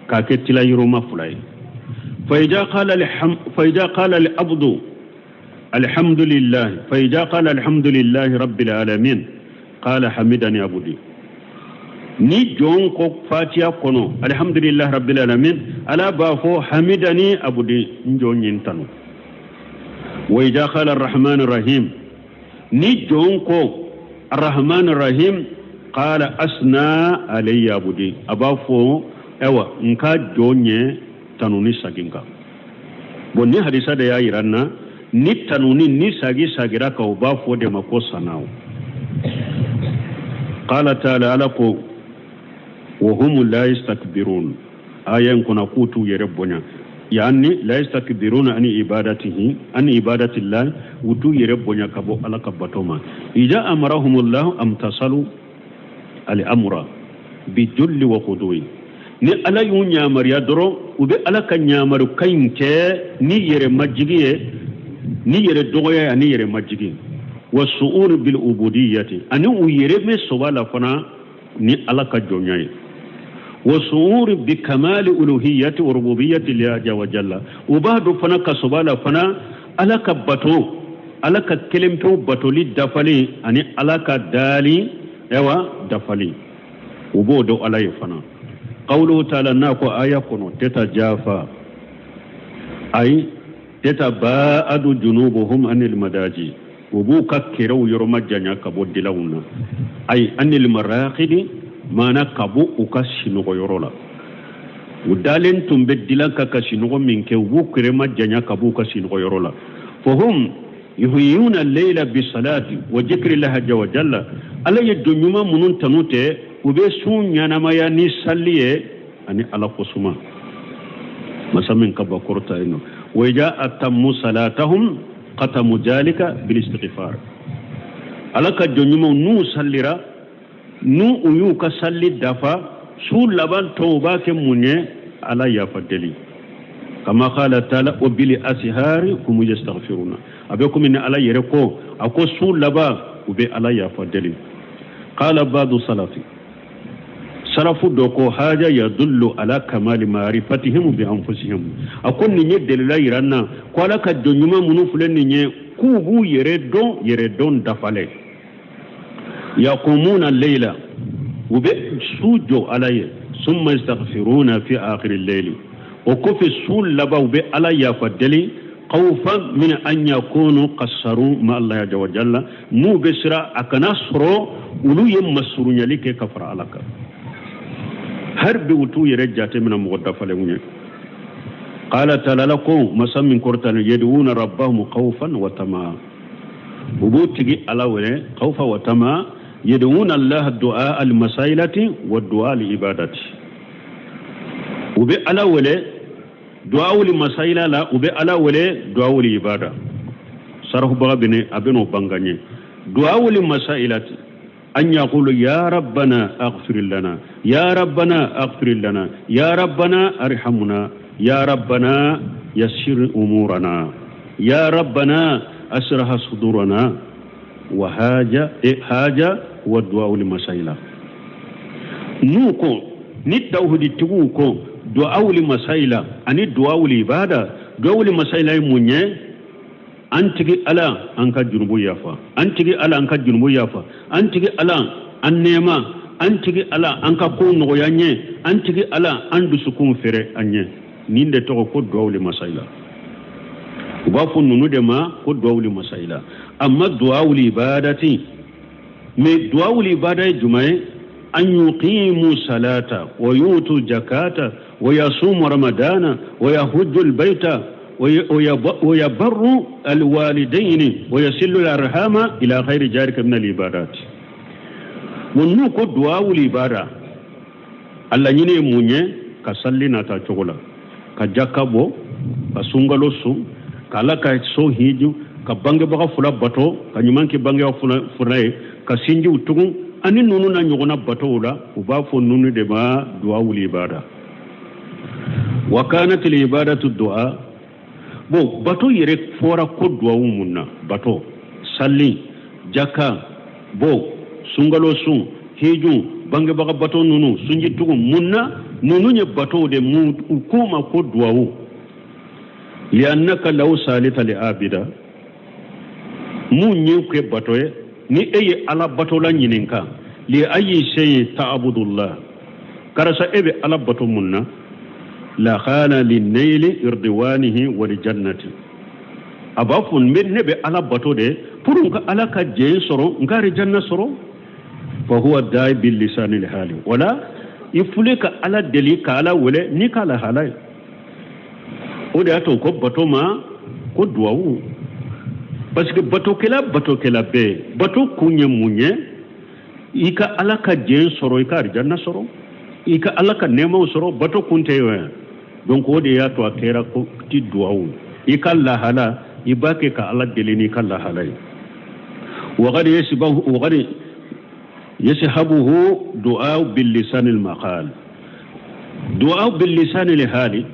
k'a kɛ tila yɔrɔma fila ye. Fayida qala al abdu alhamdulillah, fayida qala alhamdulillahi rabbil alamin, qala hamidani abudi. Ni jɔn ko Fatiya kɔnɔ alhamdulillah rabbil alamin, Ala b'a fɔ hamidani abudi, n jɔn ye n tanu. Wa ida qala arrahman rahim, ni jɔn ko arrahman rahim, qala asna alayya abudi, a b'a fɔ ayiwa n ka jɔn ye tanuni sagin kan. Bon, ni hadisa de y'a yira n na ni tanuni ni sagi sagira kan, u b'a fɔ de ma ko sanaw. Qala taala, Ala ko wa hum la yastakbirun, aya in kɔnɔ k'u t'u yɛrɛ bonya, yani la yastakbiruna ani ibadatihi, ani ibadatillah, u t'u yɛrɛ bonya ka bɔ Ala ka bato ma. Ida amarahumullahu amtasalu al amra bijulli wa khudui, ni Ala y'u ɲamariya dɔrɔn, u bɛ Ala ka ɲamarukan in kɛ ni yɛrɛ majigi ye, ni yɛrɛ dɔgɔya ye ani yɛrɛ majigi, wa su'ur bil ubudiyati, ani u yɛrɛ bɛ soba la fana ni Ala ka jɔnya ye, wa su'ur bi kamali uluhiyati wa rububiyati lillahi wa jalla, u b'a dɔn fana ka soba la fana Ala ka bato, Ala ka kelen pewu batoli dafalen ani Ala ka dali ayiwa dafalen, u b'o dɔn Ala ye fana. Qawluhu taala, n'a ko aya kɔnɔ tatajafa, ayi tatabaadu junubuhum anil madaji, u b'u ka kɛrɛw yɔrɔ majanya ka bɔ dilanw na, ayi anil maraqidi, maana ka bɔ u ka sinɔgɔ yɔrɔ la. U dalen tun bɛ dilan kan ka sinɔgɔ min kɛ, u b'u kɛrɛ majanya ka b'u ka sinɔgɔ yɔrɔ la. Fahum yuhyuna layla bisalati wa zikrillahi azza wa jalla, Ala ye don ɲuman minnu tanu tɛ, u bɛ sun ɲɛnamaya ni salli ye ani Ala kosuma, masa min ka ba kɔrɔta yen nɔ. Wa ida atammu salatahum qatamu jalika bil istighfar, Ala ka jɔn ɲumanw n'u sallira, n'u u y'u ka salli dafa, su laban tɔ u b'a kɛ mun ye? Ala yafa deli. Kama qala taala wa bil ashari hum yastaghfiruna, a bɛ komi ni Ala yɛrɛ ko, a ko su laban u bɛ Ala yafa deli. Qala ba'du salafi, salafu dɔ ko haja yadullu ala kamali ma'rifatihim bi anfusihim, a ko nin ye delila yira n na ko Ala ka jɔn ɲuman minnu filɛ nin ye, k'u b'u yɛrɛ dɔn, yɛrɛ dɔn dafalen. Yaqumuna layla, u bɛ su jɔ Ala ye, summa yastaghfiruna fi akhiri layli, o kɔfɛ su laban u bɛ Ala yafa deli, khawfan min an yakunu qassaru ma Allah azza wa jalla, n'u bɛ siran a kana sɔrɔ olu ye masurunyali kɛ ka fara Ala kan. Hali bi u t'u yɛrɛ jate minɛ mɔgɔ dafalenw ye. Qala taala, Ala ko, masa min kɔrɔtalen, yad'una rabbahum khawfan wa tamaa, u b'u tigi Ala wele khawfa wa tamaa, yad'una Allah du'a al masailati wa du'a al ibadati, u bɛ Ala wele du'a al masaila la, u bɛ Ala wele du'a al ibada. Sarahubaga bɛ a bɛ n'o bangan ye. Du'a al masailati an yaqulu ya rabbana aghfir lana, ya rabbana aghfir lana, ya rabbana arhamna, ya rabbana yassir umurana, ya rabbana asrah sudurana, wa haja haja wa du'a al masaila. N'u ko ni tawhiditigiw ko duwawuli masayila ani duwawuli ibada, duwawuli masayila ye mun ye? An tigi Ala, an ka junubu yafa, an tigi Ala, an ka junubu yafa, an tigi Ala, an nɛɛma, an tigi Ala, an ka kow nɔgɔya an ye, an tigi Ala, an dusukunw fɛrɛ an ye. Nin de tɔgɔ ko duwawuli masayila. U b'a fɔ ninnu de ma ko duwawuli masayila. Amma duwawuli ibadati, mais duwawuli ibada ye jumɛn ye? An yuqimu salata wa yutu jakata wa yasumu ramadana wa yahujju albayta wa yabarru alwalidaini wa yasilu alarhama ila ghairi zalika min alibadat. Mun ko duwawuli ibada, a laɲini ye mun ye? Ka salli nata cogo la, ka jaka bɔ, ka sunkalo sun, ka Ala ka so hiju, ka bangebaga fila bato, ka ɲuman kɛ bangebaga fila ye, ka sinjiw tugun, ani ninnu na ɲɔgɔnna batow la. U b'a fɔ ninnu de ma duwawuli ibada. Wa kanat ibadatu du'a. Bon, bato yɛrɛ fɔra ko duwawu mun na? Bato, salli, jaka bɔ, sunkalo sun, hiju, bangebaga bato ninnu, sunji tugun, mun na ninnu ye batow de? Mun u k'u ma ko duwawu? Liannaka law salita li abida, mun ye kɛ bato ye? Ni e ye Ala batola ɲininka, li ayi shay'in ta'budullah, karisa, e bɛ Ala bato mun na? La khana linnaili irdiwanihi wa jannati. A b'a fɔ ne bɛ Ala bato de pour n ka Ala ka jɛn sɔrɔ, n ka janna sɔrɔ. Fa huwa da'i bil lisanil hali. Wala i fule ka Ala deli, ka Ala wele n'i ka lahala ye. O de y'a to ko bato ma ko duwawu, parce que batokɛla bɛɛ, bato kun ye mun ye? I ka Ala ka jɛn sɔrɔ, i ka arijanna sɔrɔ, i ka Ala ka nɛɛmaw sɔrɔ. Bato kun tɛ ye. Donc o de y'a to a kɛra ko ti duwawu. I ka lahala, i b'a kɛ ka Ala deli n'i ka lahala ye. Wagadi yashabuhu du'a bil lisan al maqal, du'a bil lisan al hali.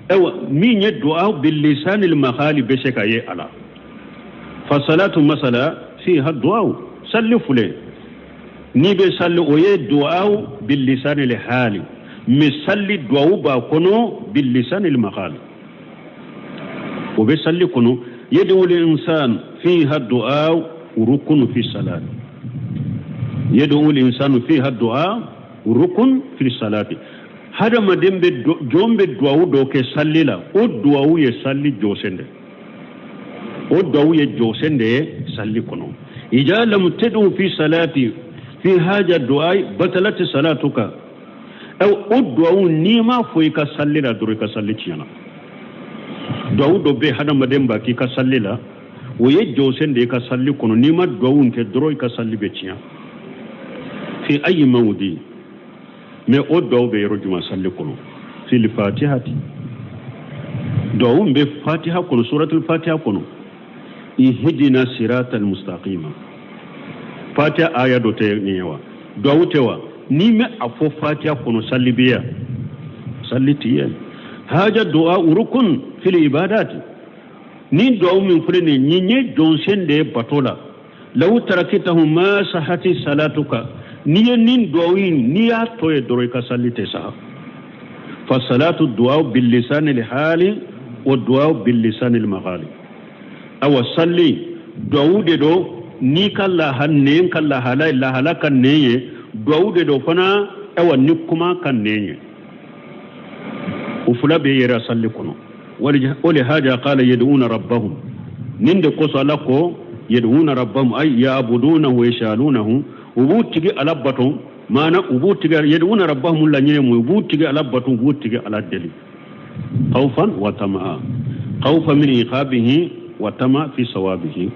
Ayiwa, min ye du'a bil lisan al maqal bɛ se ka ye a la. Fa salatu masala fiha du'a. Salli fule, n'i bɛ salli, o ye du'a bil lisan al hali, mais salli du'a b'a kɔnɔ bil lisan al maqal, o bɛ salli kɔnɔ. Yad'u al insan fiha du'a rukun fi salat. Yad'u al insanu fiha du'a rukun fi salati. Hadamaden bɛ, jɔn bɛ duwawu dɔ kɛ salli la, o duwawu ye salli jɔsen de, o duwawu ye jɔsen de ye salli kɔnɔ. Ija lam tad'u fi salati fi haja du'a batalati salatuka. O duwawu, n'i m'a fɔ i ka salli la dɔrɔn, i ka salli tiɲɛna. Duwawu dɔ bɛ hadamaden b'a k'i ka salli la, o ye jɔsen de ye i ka salli kɔnɔ. N'i ma duwawu kɛ dɔrɔn, i ka salli bɛ tiɲɛ. Fi ayi mawdi? Mais o duwawu bɛ yɔrɔ jumɛn salli kɔnɔ? Fil fatihati. Duwawu bɛ Fatiha kɔnɔ, suratul Fatiha kɔnɔ, ihdina siratal mustaqima. Fatiha aya dɔ tɛ nin ye wa? Duwawu tɛ wa? N'i ma a fɔ Fatiha kɔnɔ, salli bɛ yan, salli ti ye. Haja du'a rukun fil ibadati. Ni duwawu min filɛ nin ye, nin ye jɔnsen de ye bato la. Law tarakitahu ma sahati salatuka. N'i ye nin duwawu in, n'i y'a to ye dɔrɔn, i ka salli tɛ saha. Fa salatu du'a bil lisan al hali wa du'a bil lisan al maqali. Awa, salli duwawu de don n'i ka laha, nɛn ka lahala, lahala ka nɛn ye. Duwawu de don fana, awa, ni kuma ka nɛn ye. O fila bɛ yɛrɛ salli kɔnɔ. O le haja qala yad'una rabbahum. Nin de kosɔn Ala ko yad'una rabbahum, ay ya'budunahu wa yashalunahu. U b'u tigi Ala bato, maana u b'u tigi yad'una rabbahum la ɲini mun? U b'u tigi Ala bato, u b'u tigi Ala deli, khawfan wa tama'a, khawfa min iqabihi wa tama fi sawabihi.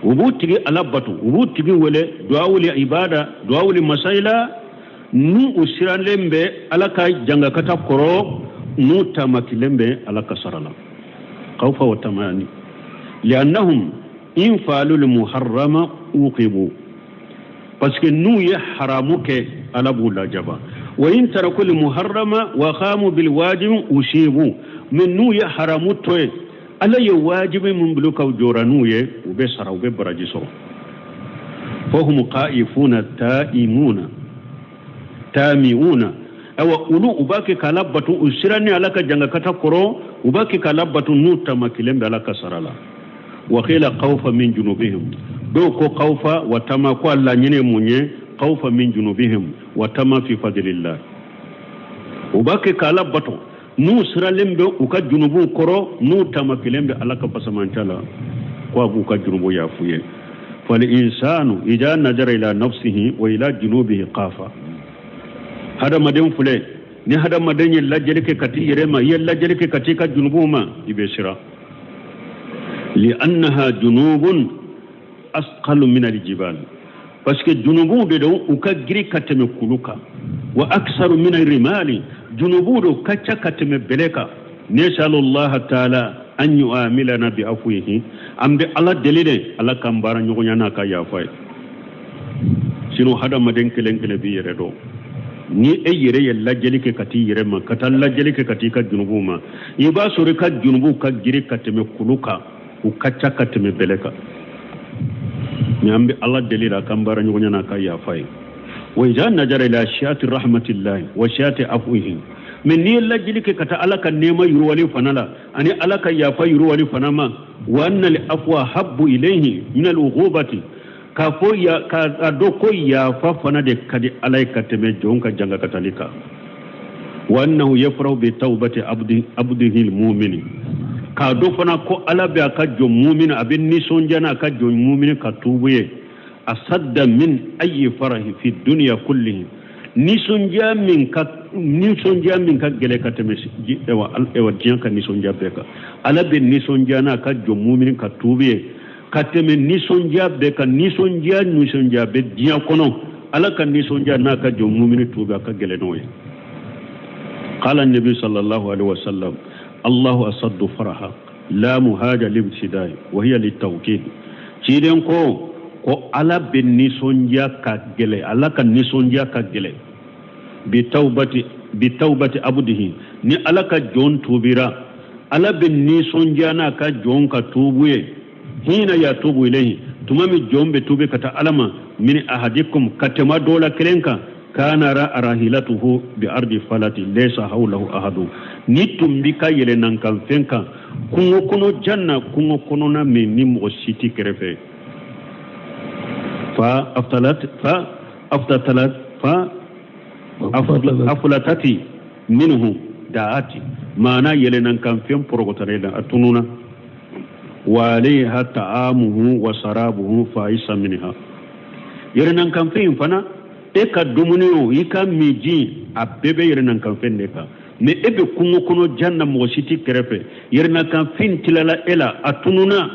U b'u tigi Ala bato, u b'u tigi wele, duwawuli ibada, duwawuli masayila, n'u u siranlen bɛ Ala ka jangakata kɔrɔ, n'u tamakilen bɛ Ala ka sara la, khawfa wa tamani. Liannahum in faalu muharrama uqibu, parce que n'u ye haramu kɛ, Ala b'u lajaba. Wa in taraku muharrama wa qamu bil wajib usibu. Mais n'u ye haramu to ye, Ala ye wajibi min bila ka jɔra n'u ye, u bɛ sara, u bɛ baraji sɔrɔ. Fahum qaifuna ta'imuna. Tamiuna, awa olu u b'a kɛ k'Ala bato, u sirannen Ala ka jangakata kɔrɔ, u b'a kɛ k'Ala bato n'u tamakilen bɛ Ala ka sara la. Wa qila khawfa min junubihim, dɔw ko khawfa wa tama, ko a laɲini ye mun ye? Khawfa min junubihim wa tama fi fadlillah, u b'a kɛ k'Ala bato n'u siralen bɛ u ka junubuw kɔrɔ, n'u tamakilen bɛ Ala ka fasamanca la, ko a b'u ka junubu yafu ye. Fal insanu ida nazara ila nafsihi wa ila junubihi qafa, hadamaden filɛ, ni hadamaden ye lajɛli kɛ ka t'i yɛrɛ ma, i ye lajɛli kɛ ka t'i ka junubuw ma, i bɛ siran. Li'annaha junubun asqalu min aljibal, parce que junubuw de don, u ka giri ka tɛmɛ kulu kan. Wa aksaru min rimali, junubuw don ka ca ka tɛmɛ bɛlɛ kan. Nesalullaha taala an yu'amilana bi afwihi, an bɛ Ala deli de, Ala k'an baara ɲɔgɔnya n'a ka yafa ye. Sinon hadamaden kelen kelen b'i yɛrɛ dɔn. Ni e yɛrɛ ye lajɛli kɛ ka t'i yɛrɛ ma, ka taa lajɛli kɛ ka t'i ka junubuw ma, i b'a sɔrɔ i ka junubuw ka giri ka tɛmɛ kulu kan, u ka ca ka tɛmɛ bɛlɛ kan. Mais an bɛ Ala deli la k'an baara ɲɔgɔnya n'a ka yafa ye. Wa iza najara ila shiati rahmatillahi wa shiati afwihi, mais n'i ye lajɛli kɛ ka taa Ala ka nɛɛma yiriwali fana la ani Ala ka yafa yiriwali fana ma, wa anna al afwa habbu ilayhi min al uqubati, k'a fɔ ya k'a dɔn ko yafa fana de ka di Ala ye ka tɛmɛ jɔn ka jangakatali kan. Wa annahu yafrahu bi tawbati abdihi almu'mini, k'a dɔn fana ko Ala bɛ a ka jɔn mumini, a bɛ nisɔndiya n'a ka jɔn mumini ka tuubu ye. Asadda min ayi farahi fi dunya kullihi, nisɔndiya min ka gɛlɛn ka tɛmɛ ewa diɲɛ ka nisɔndiya bɛɛ kan. Ala bɛ nisɔndiya n'a ka jɔn mumini ka tuubu ye ka tɛmɛ nisɔndiya bɛɛ kan. Nisɔndiya bɛ diɲɛ kɔnɔ, Ala ka nisɔndiya n'a ka jɔn mumini tuubu, a ka gɛlɛn n'o ye. Qala nabi sallallahu alaihi wasallam: Allahu asaddu faraha la muhaja libtidai wa hiya litawkid. Ciden ko Ala bɛ nisɔndiya ka gɛlɛn, Ala ka nisɔndiya ka gɛlɛn bi tawbati abdihi, ni Ala ka jɔn tuubira, Ala bɛ nisɔndiya n'a ka jɔn ka tuubu ye. Hina yatubu ilayhi, tuma min jɔn bɛ tuubi ka taa Ala ma. Min ahadikum, ka tɛmɛ dɔ la kelen kan, kana ra'a rahilatuhu bi ardi falati laysa hawlahu ahadu, ni tun b'i ka yɛlɛnankanfɛn kan kungo kɔnɔ jan na, kungo kɔnɔna min ni mɔgɔ si t'i kɛrɛfɛ, fa aftalat fa aftatalat fa afulatati minhu da'ati, maana yɛlɛnankanfɛn pɔrɔgɔtara la, a tununa. Wa alayha ta'amuhu wa sarabuhu fa aysa minha, yɛlɛnankanfɛn in fana, e ka dumuni o, i ka miji, a bɛɛ bɛ yɛlɛnankanfɛn de kan. Mais e bɛ kungo kɔnɔ jan na, mɔgɔ si t'i kɛrɛfɛ, yɛlɛnankanfɛn tilala e la, a tununa.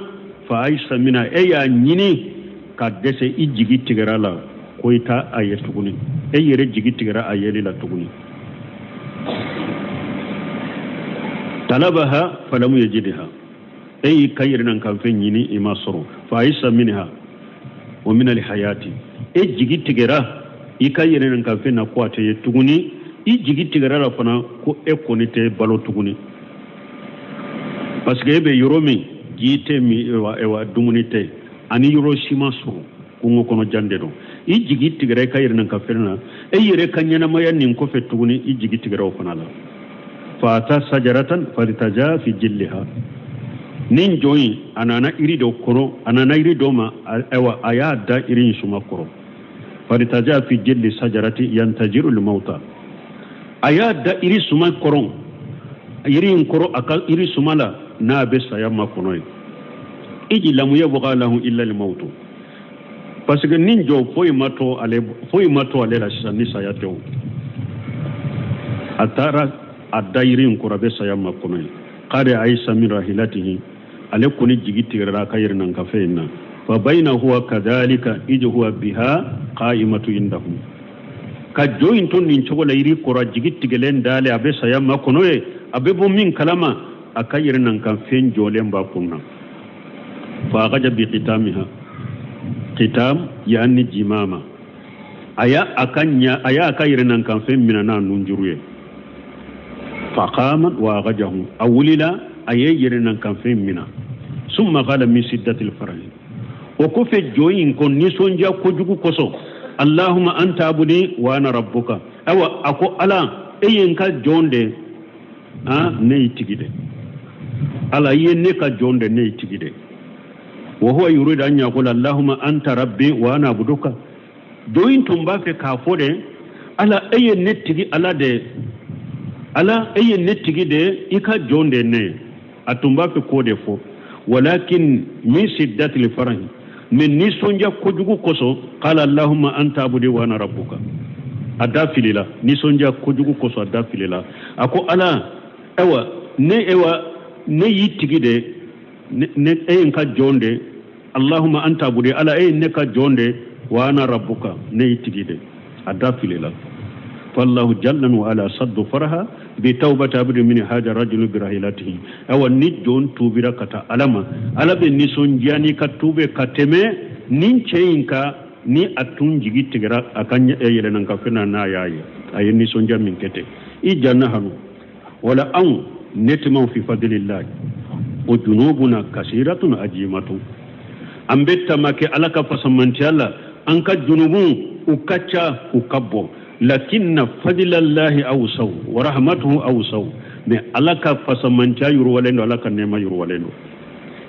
Fa aysa minha, e y'a ɲini ka dɛsɛ, i jigi tigɛra la ko i t'a a ye tuguni, e yɛrɛ jigi tigɛra a yeli la tuguni. Talabaha falamu yajidha, e y'i ka yɛlɛnankanfɛn ɲini, i ma sɔrɔ. Fa aysa minha wa min alhayati, e jigi tigɛra i ka yɛlɛnankanfɛn na ko a tɛ ye tuguni, i jigi tigɛra la fana ko e kɔni tɛ balo tuguni, parce que e bɛ yɔrɔ min, ji tɛ, min ewa dumuni tɛ, ani yɔrɔ si ma sɔrɔ, kungo kɔnɔ jan de don. I jigi tigɛra i ka yɛlɛnankanfɛn na, e yɛrɛ ka ɲɛnamaya nin kɔfɛ tuguni, i jigi tigɛra o fana la. Fata sajaratan faritaja fi jilliha, nin jɔn in, a nana iri dɔ kɔrɔ, a nana iri dɔ ma, ayiwa, a y'a da iri in suma kɔrɔ. Faritaja fi jilli sajarati yantajiru limauta, a y'a da iri suma kɔrɔ, iri in kɔrɔ, a ka iri suma la, n'a bɛ saya makɔnɔ ye. Iji lamu yabqa lahu illa limautu, parce que nin jɔ foyi ma to ale, foyi ma to ale la sisan ni saya tɛ. O a taara a da yiri in kɔrɔ, a bɛ saya makɔnɔ ye. Qad aysa min rahilatihi, ale kɔni jigi tigɛra a ka yɛrɛnankafe in na. Fa bayna huwa kadhalika ij huwa biha qa'imatu indahu, ka jɔ in to nin cogo la yiri kɔrɔ, jigi tigɛlen dalen, a bɛ saya makɔnɔ ye, a bɛ bɔ min kalama, a ka yɛrɛnankanfɛn jɔlen b'a kun na. Fa agaja bi qitamiha, qitam yani jimama, a y'a a ka ɲa, a y'a ka yɛrɛnankanfɛn minɛ n'a nunjuru ye. Faqama wa agajahu, a wulila, a ye yɛrɛnankanfɛn minɛ. Summa qala min siddatil farahi, o kɔfɛ jɔ in ko nisɔndiya kojugu kosɔn: Allahumma anta abudi wa ana rabbuka. Ayiwa, a ko Ala, e ye n ka jɔn de, han, ne y'i tigi de. Ala, i ye ne ka jɔn de, ne y'i tigi de. Wa huwa yuridu an yaqula allahumma anta rabbi wa ana abduka. Jɔn in tun b'a fɛ k'a fɔ de, Ala, e ye ne tigi Ala de, Ala, e ye ne tigi de, i ka jɔn de ne ye. A tun b'a fɛ k'o de fɔ, walakin min siddatil farahi, mais nisɔndiya kojugu kosɔn, qala allahumma anta abudi wa ana rabbuka. A da filila nisɔndiya kojugu kosɔn, a da filila. A ko Ala, ayiwa, ne, ayiwa, ne y'i tigi de, ne, e ye n ka jɔn de. Allahumma anta abudi, Ala, e ye ne ka jɔn de, wa ana rabbuka, ne y'i tigi de. A da filila. Fallahu jalla wa ala saddu faraha bi tawbati abdi min haja rajulu bi rahilatihi. Awa, ni jɔn tuubira ka taa Ala ma, Ala bɛ nisɔndiya n'i ka tuube ka tɛmɛ nin cɛ in ka ni a tun jigi tigɛra a ka yɛlɛnankafe na, n'a y'a ye a ye nisɔndiya min kɛ ten. I janna hanu wala anw natma'u fi fadlillahi wa junubuna kasiratun ajimatun. An bɛ tama kɛ Ala ka fasamantiya la, an ka junubu u ka ca, u ka bon. Lakinna fadlillahi awsaw wa rahmatuhu awsaw. Mais Ala ka fasamantiya yiriwalen don, Ala ka nɛɛma yiriwalen don.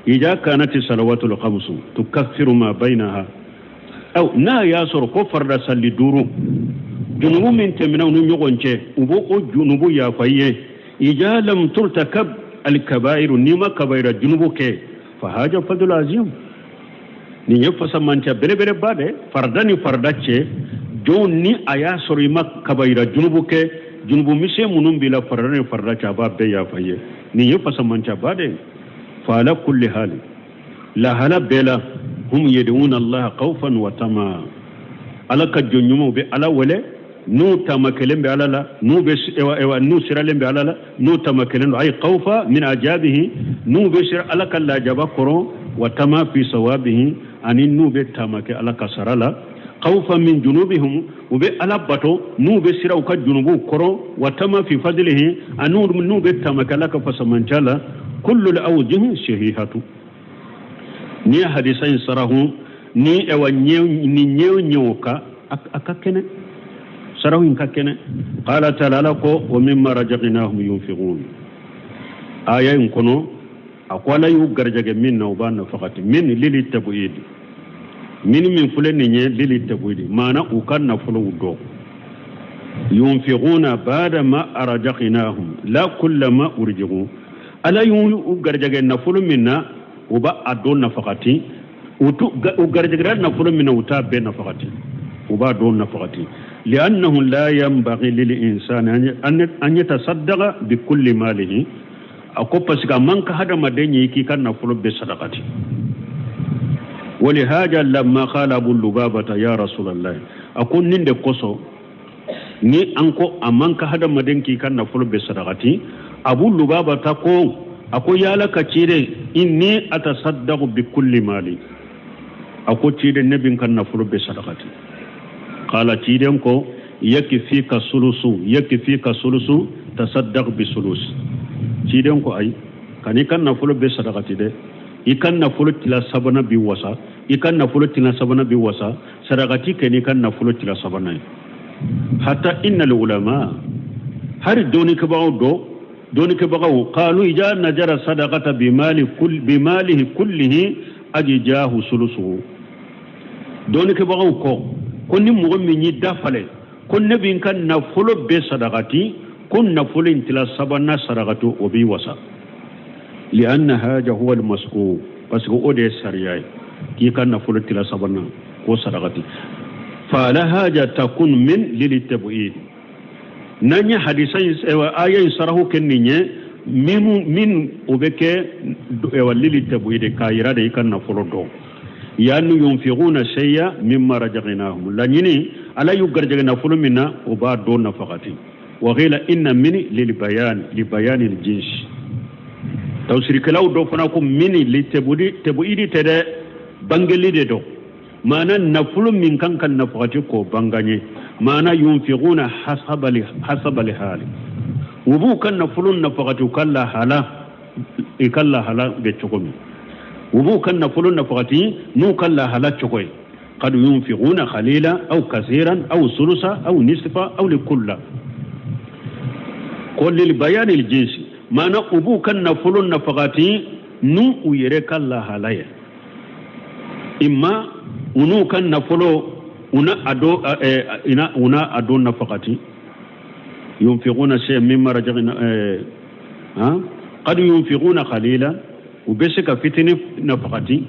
Ija kanati salawatul khamsu tukaffiru ma bainaha. Aw n'a y'a sɔrɔ ko farida salli duuru, junubu min tɛmɛna u ni ɲɔgɔn cɛ, u b'o o junubu yafa i ye. Ija lam turtakab alkabairu, n'i ma kabaira junubu kɛ, fa haja fadlu azim. Nin ye fasamantiya belebeleba de farida ni farida cɛ. Jɔn, ni a y'a sɔrɔ i ma kabayira junubu kɛ, junubu misɛn minnu b'i la farida ni farida cɛ, a b'a bɛɛ yafa i ye. Nin ye fasamantiyaba de. Fa ala kulli hali, lahala bɛɛ la, hum yad'una allaha khawfan wa tama. Ala ka jɔn ɲumanw bɛ Ala wele n'u tamakelen bɛ Ala la, n'u bɛ ewa, n'u siralen bɛ Ala la, n'u tamakelen don, ay khawfa min ajabihi, n'u bɛ sira Ala ka lajaba kɔrɔ, wa tama fi sawabihi, ani n'u bɛ tamakɛ Ala ka sara la. Khawfa min junubihim, u bɛ Ala bato n'u bɛ sira u ka junubuw kɔrɔ, wa tama fi fadlihi, ani n'u bɛ tamakɛ Ala ka fasamantiya la. Kullu awjuhi sahihatu. Ni ye hadisa in sarahu ni ewa ɲɛ ni ɲɛ ɲɛw ka a ka kɛnɛ, sarahu in ka kɛnɛ. Qala taala, Ala ko wa mimma razaqnahum yunfiqun. Aya in kɔnɔ, a ko Ala y'u garijɛgɛ min na, u b'a nafakati. Min lili tabuidi, min min filɛ nin ye lili tabuidi, maana u ka nafolow dɔn. Yunfiquna bada ma razaqnahum la kulla ma urji'u. Ala y'u garijɛgɛ nafolo min na, u b'a a dɔn nafakati. U u garijɛgɛra nafolo min na, u t'a bɛɛ nafakati, u b'a dɔn nafakati. Li'annahu la yanbaghi lil insani an yatasaddaqa bi kulli malihi. A ko parce que a man ka hadamaden ye k'i ka nafolo bɛɛ sadakati. Walihaja lamma qala Abu Lubabata ya Rasulallah, a ko nin de kosɔn ni an ko a man ka hadamaden k'i ka nafolo bɛɛ sadakati. Abu Lubabata ko, a ko ya Ala ka ciden, inni atasaddaqu bi kulli mali. A ko ciden, ne bɛ n ka nafolo bɛɛ sadakati. Qala, ciden ko yakfika sulusu, yakfika sulusu, tasaddaq bi sulus. Ciden ko ayi, kan'i ka nafolo bɛɛ sadakati dɛ, i ka nafolo tila sabanan bi wasa, i ka nafolo tila sabanan bi wasa, sadakati kɛ n'i ka nafolo tila sabanan ye. Hatta innal ulama, hari dɔnnikɛbagaw dɔ, dɔnnikɛbagaw qalu ija najara sadaqata bimali kull bimalihi kullihi ajjahu sulusuhu. Dɔnnikɛbagaw ko ko ni mɔgɔ min y'i dafale ko ne bɛ n ka nafolo bɛɛ sadakati, ko nafolo in tila sabanan sadakati, o b'i wasa. Lianna haja huwa almas'u, parce que o de ye sariya ye k'i ka nafolo tila sabanan k'o sadakati. Fala haja takun min lili tabu'id. N'an ye hadisa in, aya in sarahu kɛ nin ye, min o bɛ kɛ ewa lili tabu'id, k'a yira de i ka nafolo dɔn. Yani yunfiquna shay'a mimma razaqnahum, laɲini Ala y'u garijɛgɛ nafolo min na, o b'a dɔn nafakati. Wa qila inna min lil bayan li bayani al jins. Tafsirikɛlaw dɔ fana ko min li tabudi, tabuidi tɛ dɛ, bangeli de don. Maana nafolo min kan ka nafakati k'o banganye. Maana yunfiquna hasabali hali, u b'u ka nafolo nafakati u ka lahala, i ka lahala bɛ cogo min, u b'u ka nafolo nafakati n'u ka lahala cogo ye. Qad yunfiquna qalila aw kasiran aw sulusa aw nisfa aw likulla. Ko lil bayani lil jinsi, maana u b'u ka nafolo nafagati n'u u yɛrɛ ka lahala ye. Imma u n'u ka nafolo u na a do u na a do nafagati. Yunfiquna shay'an mimma razaqna qad yunfiquna qalila, u bɛ se ka fitini nafagati,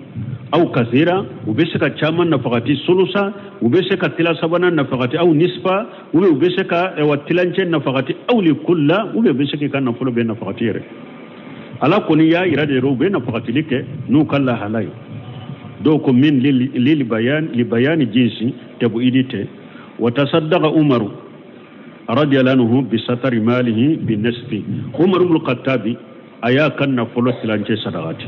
aw kasira, u bɛ se ka caman nafagati, sulusa, u bɛ se ka tila sabanan nafagati, aw nisfa, u bɛ se ka tilancɛ nafagati, aw li kulla, u bɛ se k'i ka nafolo bɛɛ nafagati yɛrɛ. Ala kɔni y'a yira de u bɛ nafagatili kɛ n'u ka lahala ye. Dɔw ko min lil bayan li bayani jinsi tabuidi tɛ. Wa tasaddaqa Umaru radiyallahu anhu bi satari malihi bi nisfi. Umaru ibn Khattabi a y'a ka nafolo tilancɛ sadakati.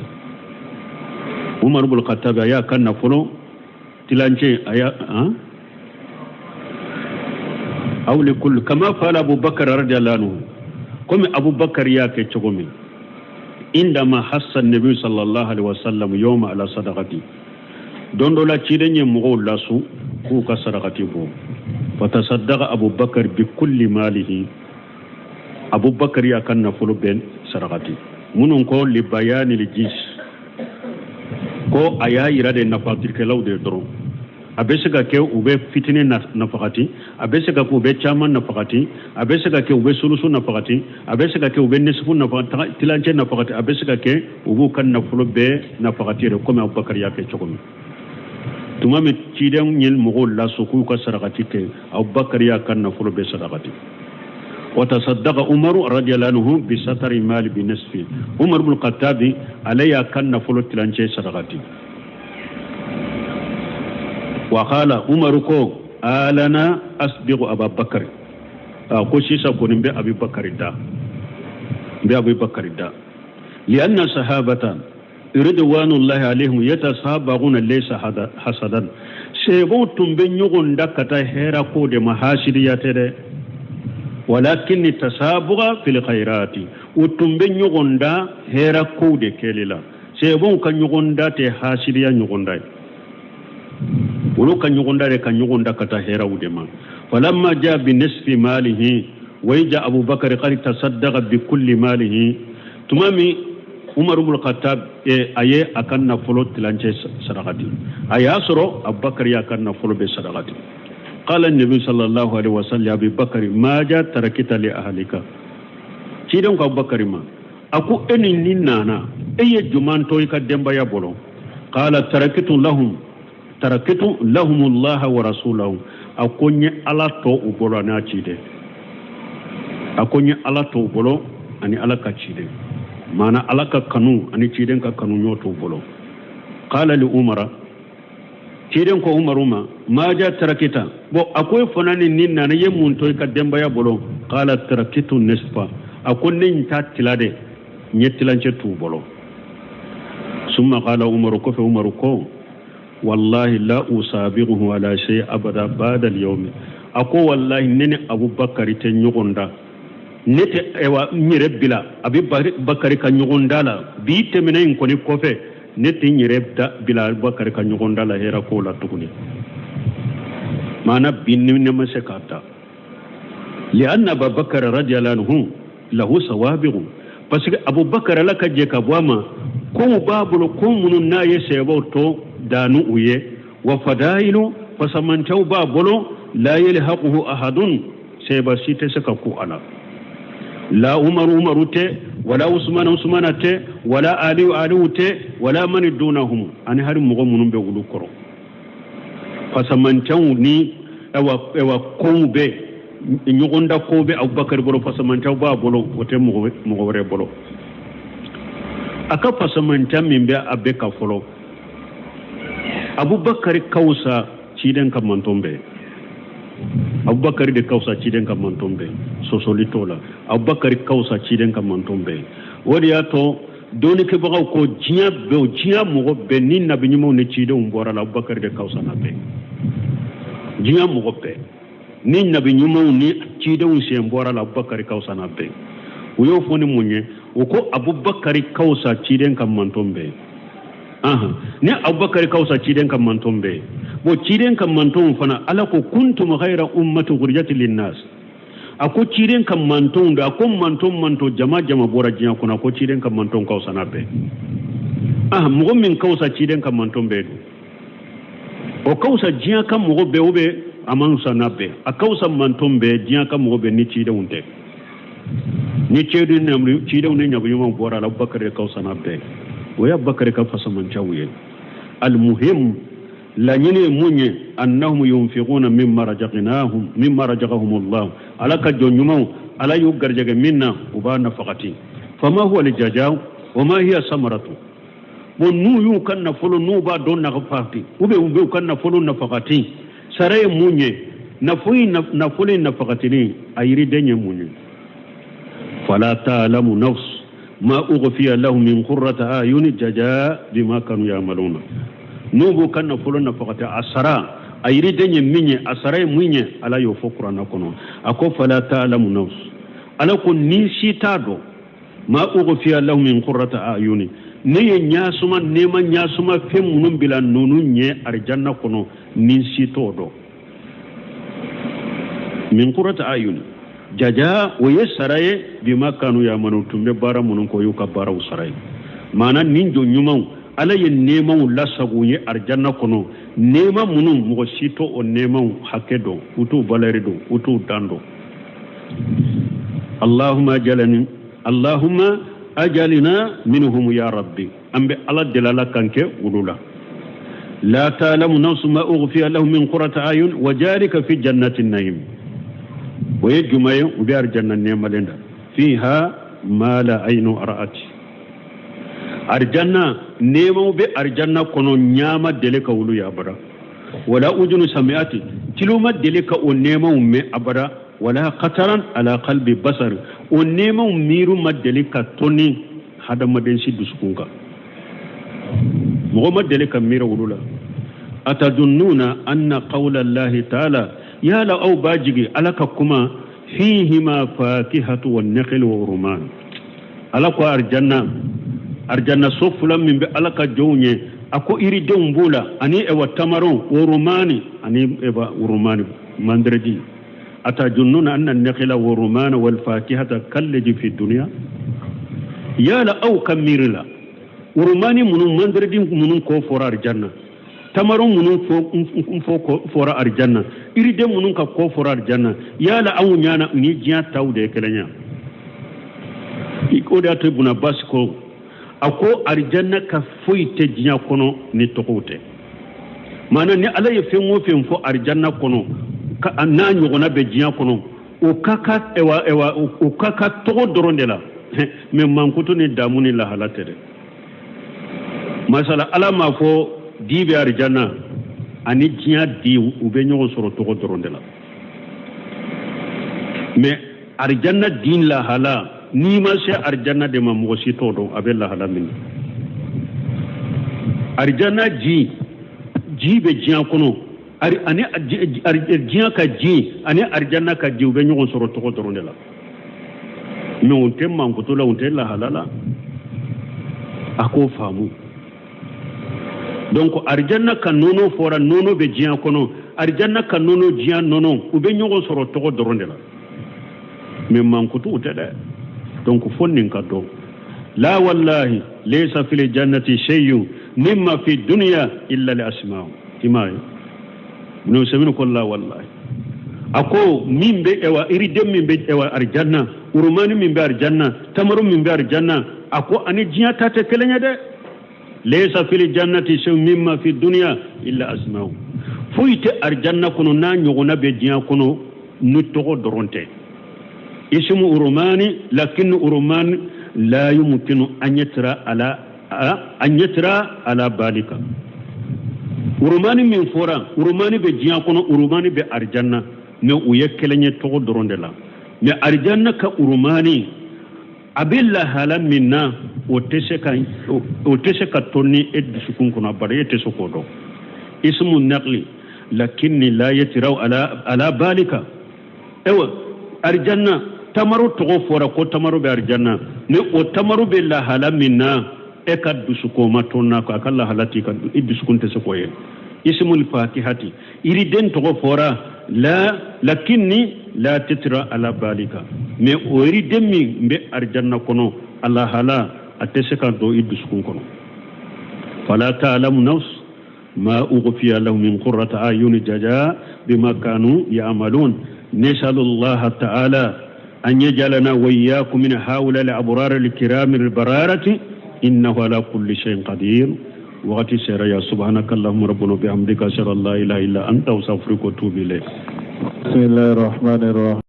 Umaru ibn Khattabi a y'a ka nafolo tilancɛ a y'a aw li kulli kama fala Abubakar radiyallahu anhu, komi Abubakar y'a kɛ cogo min. Indama hassa nabi sallallahu alaihi wasallam yawma ala sadaqati, don dɔ la ciden ye mɔgɔw lasu k'u ka sadakati bɔ. Fatasaddaqa Abubakar bi kulli malihi, Abubakar y'a ka nafolo bɛɛ sarakati. Minnu ko li bayani li jins, ko a y'a yira de nafatirikɛlaw de dɔrɔn. A bɛ se ka kɛ u bɛ fitinin nafagati, a bɛ se ka kɛ u bɛ caman nafagati, a bɛ se ka kɛ u bɛ sulusu nafagati, a bɛ se ka kɛ u bɛ nisifu nafagati, tilancɛ nafagati, a bɛ se ka kɛ u b'u ka nafolo bɛɛ nafagati yɛrɛ komi Abubakar y'a kɛ cogo min. Tuma min ciden ye mɔgɔw lasu k'u ka sarakati kɛ, Abubakar y'a ka nafolo bɛɛ sarakati. Wa tasaddaqa Umaru radiyallahu anhu bi satari mali bi nisfi. Umar ibn Khattabi ale y'a ka nafolo tilancɛ sarakati. Wa qala Umaru ko alana asbiqu Abubakar, a ko sisan kɔni n bɛ Abubakar da, n bɛ Abubakar da. Lianna sahabata ridwanullahi alaihim yatasabaquna laysa hasadan. Seebow tun bɛ ɲɔgɔn da ka taa hɛrɛ ko de ma, hasidiya tɛ dɛ. Walakin tasabuga fil khairati, u tun bɛ ɲɔgɔn da hɛrɛ kow de kɛli la. Seebow ka ɲɔgɔn da tɛ hasidiya ɲɔgɔn da ye, olu ka ɲɔgɔn da de ka ɲɔgɔn da ka taa hɛrɛw de ma. Falamma ja bi nisfi malihi wa ja Abubakar qad tasaddaqa bi kulli malihi. Tuma min Umar ibn Khattab a ye a ka nafolo tilancɛ sarakati, a y'a sɔrɔ Abubakar y'a ka nafolo bɛɛ sarakati. Qala nabi sallallahu alaihi wasallam Abi Bakr ma ja tarakita li ahlika. Ciden ko Abubakar ma, a ko e ni nin nana, e ye juman to i ka denbaya bolo? Qala tarakitu lahum, tarakitu lahumullah wa rasulahu. A ko n ye Ala to u bolo ani a ciden. A ko n ye Ala to u bolo ani Ala ka ciden. Maana Ala ka kanu ani ciden ka kanu ɲɔ t'u bolo. Qala li Umara, ciden ko Umaru ma, ma ja tarakita. Bon, a ko e fana ni nin nana, i ye mun to i ka denbaya bolo? Qala tarakitu nisfa. A ko ne n ta tila de, n ye tilancɛ t'u bolo. Summa qala Umaru, kɔfɛ Umaru ko wallahi la usabiquhu ala shay abada ba'da al-yawm. A ko wallahi ne ni Abubakar tɛ ɲɔgɔn da, ne tɛ ayiwa n yɛrɛ bila Abi Bakari ka ɲɔgɔn da la bi tɛmɛnen in kɔni kɔfɛ, ne tɛ n yɛrɛ da bila Abubakar ka ɲɔgɔn da la hɛrɛ ko la tuguni. Maana bi ni ne ma se k'a ta. Lianna Abubakar radiyallahu anhu lahu sawabiqu, parce que Abubakar Ala ka jɛ ka bɔ a ma, kow b'a bolo ko minnu n'a ye sɛbɛw to danu u ye, wa fadailu fasamancaw b'a bolo, la yalhaquhu ahadun, sɛba si tɛ se ka ku a la. La Umaru Umaru tɛ, wala Usmana Usmana tɛ, wala Aliyu Aliyu tɛ, wala mani dunahum, ani hari mɔgɔ minnu bɛ olu kɔrɔ. Fasamancaw ni ayiwa kow bɛ ɲɔgɔnda kow bɛ Abubakar bolo, fasamancaw b'a bolo, o tɛ mɔgɔ wɛrɛ bolo. A ka fasamanca min bɛ a bɛɛ ka fɔlɔ, Abubakar ka fisa ciden ka manton bɛɛ. Abubakar de ka fisa ciden ka manton bɛɛ, sɔsɔli t'o la. Abubakar ka fisa ciden ka manton bɛɛ. O de y'a to dɔnnikɛbagaw ko diɲɛ bɛɛ, diɲɛ mɔgɔ bɛɛ ni nabi ɲumanw ni cidenw bɔra la, Abubakar de ka fisa n'a bɛɛ. Diɲɛ mɔgɔ bɛɛ ni nabi ɲumanw ni cidenw sen bɔra la, Abubakar ka fisa n'a bɛɛ. U y'o fɔ ni mun ye? U ko Abubakar ka fisa ciden ka manton bɛɛ. Ni Abubakar ka fisa ciden ka manton bɛɛ, Bon, ciden ka mantonw fana, Ala ko kuntum khayra ummati ukhrijat linnas. A ko ciden ka mantonw da, a ko manton manton jama jama bɔra diɲɛ kɔnɔ, a ko ciden ka manton ka fisa n'a bɛɛ. Ah, mɔgɔ min ka fisa ciden ka manton bɛɛ dun, o ka fisa diɲɛ ka mɔgɔ bɛɛ, ou bien a man fisa n'a bɛɛ? A ka fisa manton bɛɛ, diɲɛ ka mɔgɔ bɛɛ ni cidenw tɛ. Ni cidenw ni nabi ɲumanw bɔra a la, Abubakar de ka fisa n'a bɛɛ. O ye Abubakar ka fasamancaw ye. Almuhim, laɲini ye mun ye? Annahum yunfiquna mimma razaqnahum, mimma razaqahumullah. Ala ka jɔn ɲumanw, Ala y'u garijɛgɛ min na, u b'a nafagati. Fama huwa aljaza wa ma hiya samaratu. Bon, n'u y'u ka nafolo, n'u b'a dɔn nafagati, ou bien u b'u ka nafolo nafagati, sara ye mun ye? Nafolo in nafagatini, a yiriden ye mun ye? Fala ta'lamu nafs ma ughfiya lahum min qurrati ayuni jaza bima kanu ya'maluna. N'u b'u ka nafolo nafagati, a sara, a yiriden ye min ye, a sara ye mun ye, Ala y'o fɔ Kuranɛ kɔnɔ. A ko fala ta'lamu nafs, Ala ko ni si t'a dɔn, ma ughfiya lahum min qurrati ayuni, ne ye ɲasuma nɛɛma ɲasuma fɛn minnu bila ninnu ɲɛ arijanna kɔnɔ, ni si t'o dɔn. Min qurrati ayuni jaja, o ye sara ye, bima kanu ya'malu, tun bɛ baara minnu kɛ, o y'u ka baaraw sara ye. Maana nin jɔn ɲumanw, Ala ye nɛɛmaw lasago u ye arijanna kɔnɔ, nɛɛma minnu mɔgɔ si t'o o nɛɛmaw hakɛ dɔn, u t'u valeur dɔn, u t'u dan dɔn. Allahumma jalani, Allahumma ajalina minhum ya rabbi. An bɛ Ala deli, Ala k'an kɛ olu la. La ta'lamu nafsu ma ughfiya lahum min qurrati ayun wa jalika fi jannati na'im. O ye juma ye? U bɛ arijanna nɛɛmalen da, fiha ma la aynu ra'at. Arijanna nɛɛmaw bɛ arijanna kɔnɔ, ɲa ma deli ka olu ye abada, wala udunu sami'ati, tulo ma deli ka o nɛɛmaw mɛn abada, wala khataran ala qalbi basar, o nɛɛmaw miiriw ma deli ka tɔni hadamaden si dusukun kan, mɔgɔ ma deli ka miiri olu la. Atadunnuna anna qawla Allahi ta'ala, yala aw b'a jigi Ala ka kuma fihima fakihatu wa nakhil wa ruman, Ala ko arijanna, arijanna so fila min bɛ Ala ka jɔnw ye, a ko yiridenw b'o la ani ewa tamaro wa rumani, ani ewa rumani manderedi. Atajunnuna anna nakhila wa rumana wal fakihata kallazi fi dunya, yala aw ka miiri la rumani minnu, manderedi minnu ko fɔra arijanna, tamaro minnu fɔ fɔra arijanna, yiriden minnu ka ko fɔra arijanna, yala aw ɲana ni diɲɛ taw de ye kelen ye? O de y'a to Ibn Abbas ko, a ko arijanna ka foyi tɛ diɲɛ kɔnɔ ni tɔgɔw tɛ. Maana ni Ala ye fɛn o fɛn fɔ arijanna kɔnɔ, n'a ɲɔgɔnna bɛ diɲɛ kɔnɔ, o ka kan ewa ewa o ka kan tɔgɔ dɔrɔn de la, mais mankutu ni damu ni lahala tɛ dɛ. Masala, Ala m'a fɔ di bɛ arijanna ani diɲɛ di, u bɛ ɲɔgɔn sɔrɔ tɔgɔ dɔrɔn de la, mais arijanna di lahala, n'i ma se arijanna de ma, mɔgɔ si t'o dɔn a bɛ lahala min na. Arijanna ji, ji bɛ diɲɛ kɔnɔ, ani diɲɛ ka ji ani arijanna ka ji, u bɛ ɲɔgɔn sɔrɔ tɔgɔ dɔrɔn de la, mais u tɛ mankutu la, u tɛ lahala la. A k'o faamu. Donc arijanna ka nɔnɔ fɔra, nɔnɔ bɛ diɲɛ kɔnɔ, arijanna ka nɔnɔ, diɲɛ nɔnɔ, u bɛ ɲɔgɔn sɔrɔ tɔgɔ dɔrɔn de la, mais mankutu tɛ dɛ. Donc fo nin ka dɔn. La wallahi laysa fil jannati shay'un mimma fi dunya illa al asma. I m'a ye, Ibn Usaymin ko la wallahi, a ko min bɛ ewa iriden min bɛ ewa arijanna, urumani min bɛ arijanna, tamaru min bɛ arijanna, a ko ani diɲɛ ta tɛ kelen ye dɛ. Laysa fil jannati shay'un mimma fi dunya illa asma'u. Foyi tɛ arijanna kɔnɔ n'a ɲɔgɔnna bɛ diɲɛ kɔnɔ ni tɔgɔ dɔrɔn tɛ. Ismu urumani, lakin urumani la yumkinu an yatra ala balika. Urumani min fɔra, urumani bɛ diɲɛ kɔnɔ, urumani bɛ arijanna, mais u ye kelen ye tɔgɔ dɔrɔn de la. Mais arijanna ka urumani a bɛ lahala min na, o tɛ se ka to ni e dusukun kɔnɔ, bari e tɛ se k'o dɔn. Ismu naqli lakinni la yatiraw ala balika. Ewa arijanna tamaro tɔgɔ fɔra ko tamaro bɛ arijanna, ni o tamaro bɛ lahala min na, e ka dusukun ma to n'a kɔ, a ka lahala t'i ka, i dusukun tɛ se k'o ye. Ismul fakihati, yiriden tɔgɔ fɔra la, lakinni la tatri ala balika, mais o yiriden min bɛ arijanna kɔnɔ, a lahala a tɛ se ka don i dusukun kɔnɔ. Fala ta'lamu nafs ma ughfiya lahum min qurrati ayuni jaza bima kanu ya'malun. Nasallallahu ta'ala an yajalana wa iyyakum min haula al-abrar al-kiram al-bararati, innahu ala kulli shay'in qadir. Wagati sera ya. Subhanaka allahumma rabbana bihamdika, ashhadu an la ilaha illa anta, astaghfiruka wa atubu ilayk. Bismillahir rahmanir rahim.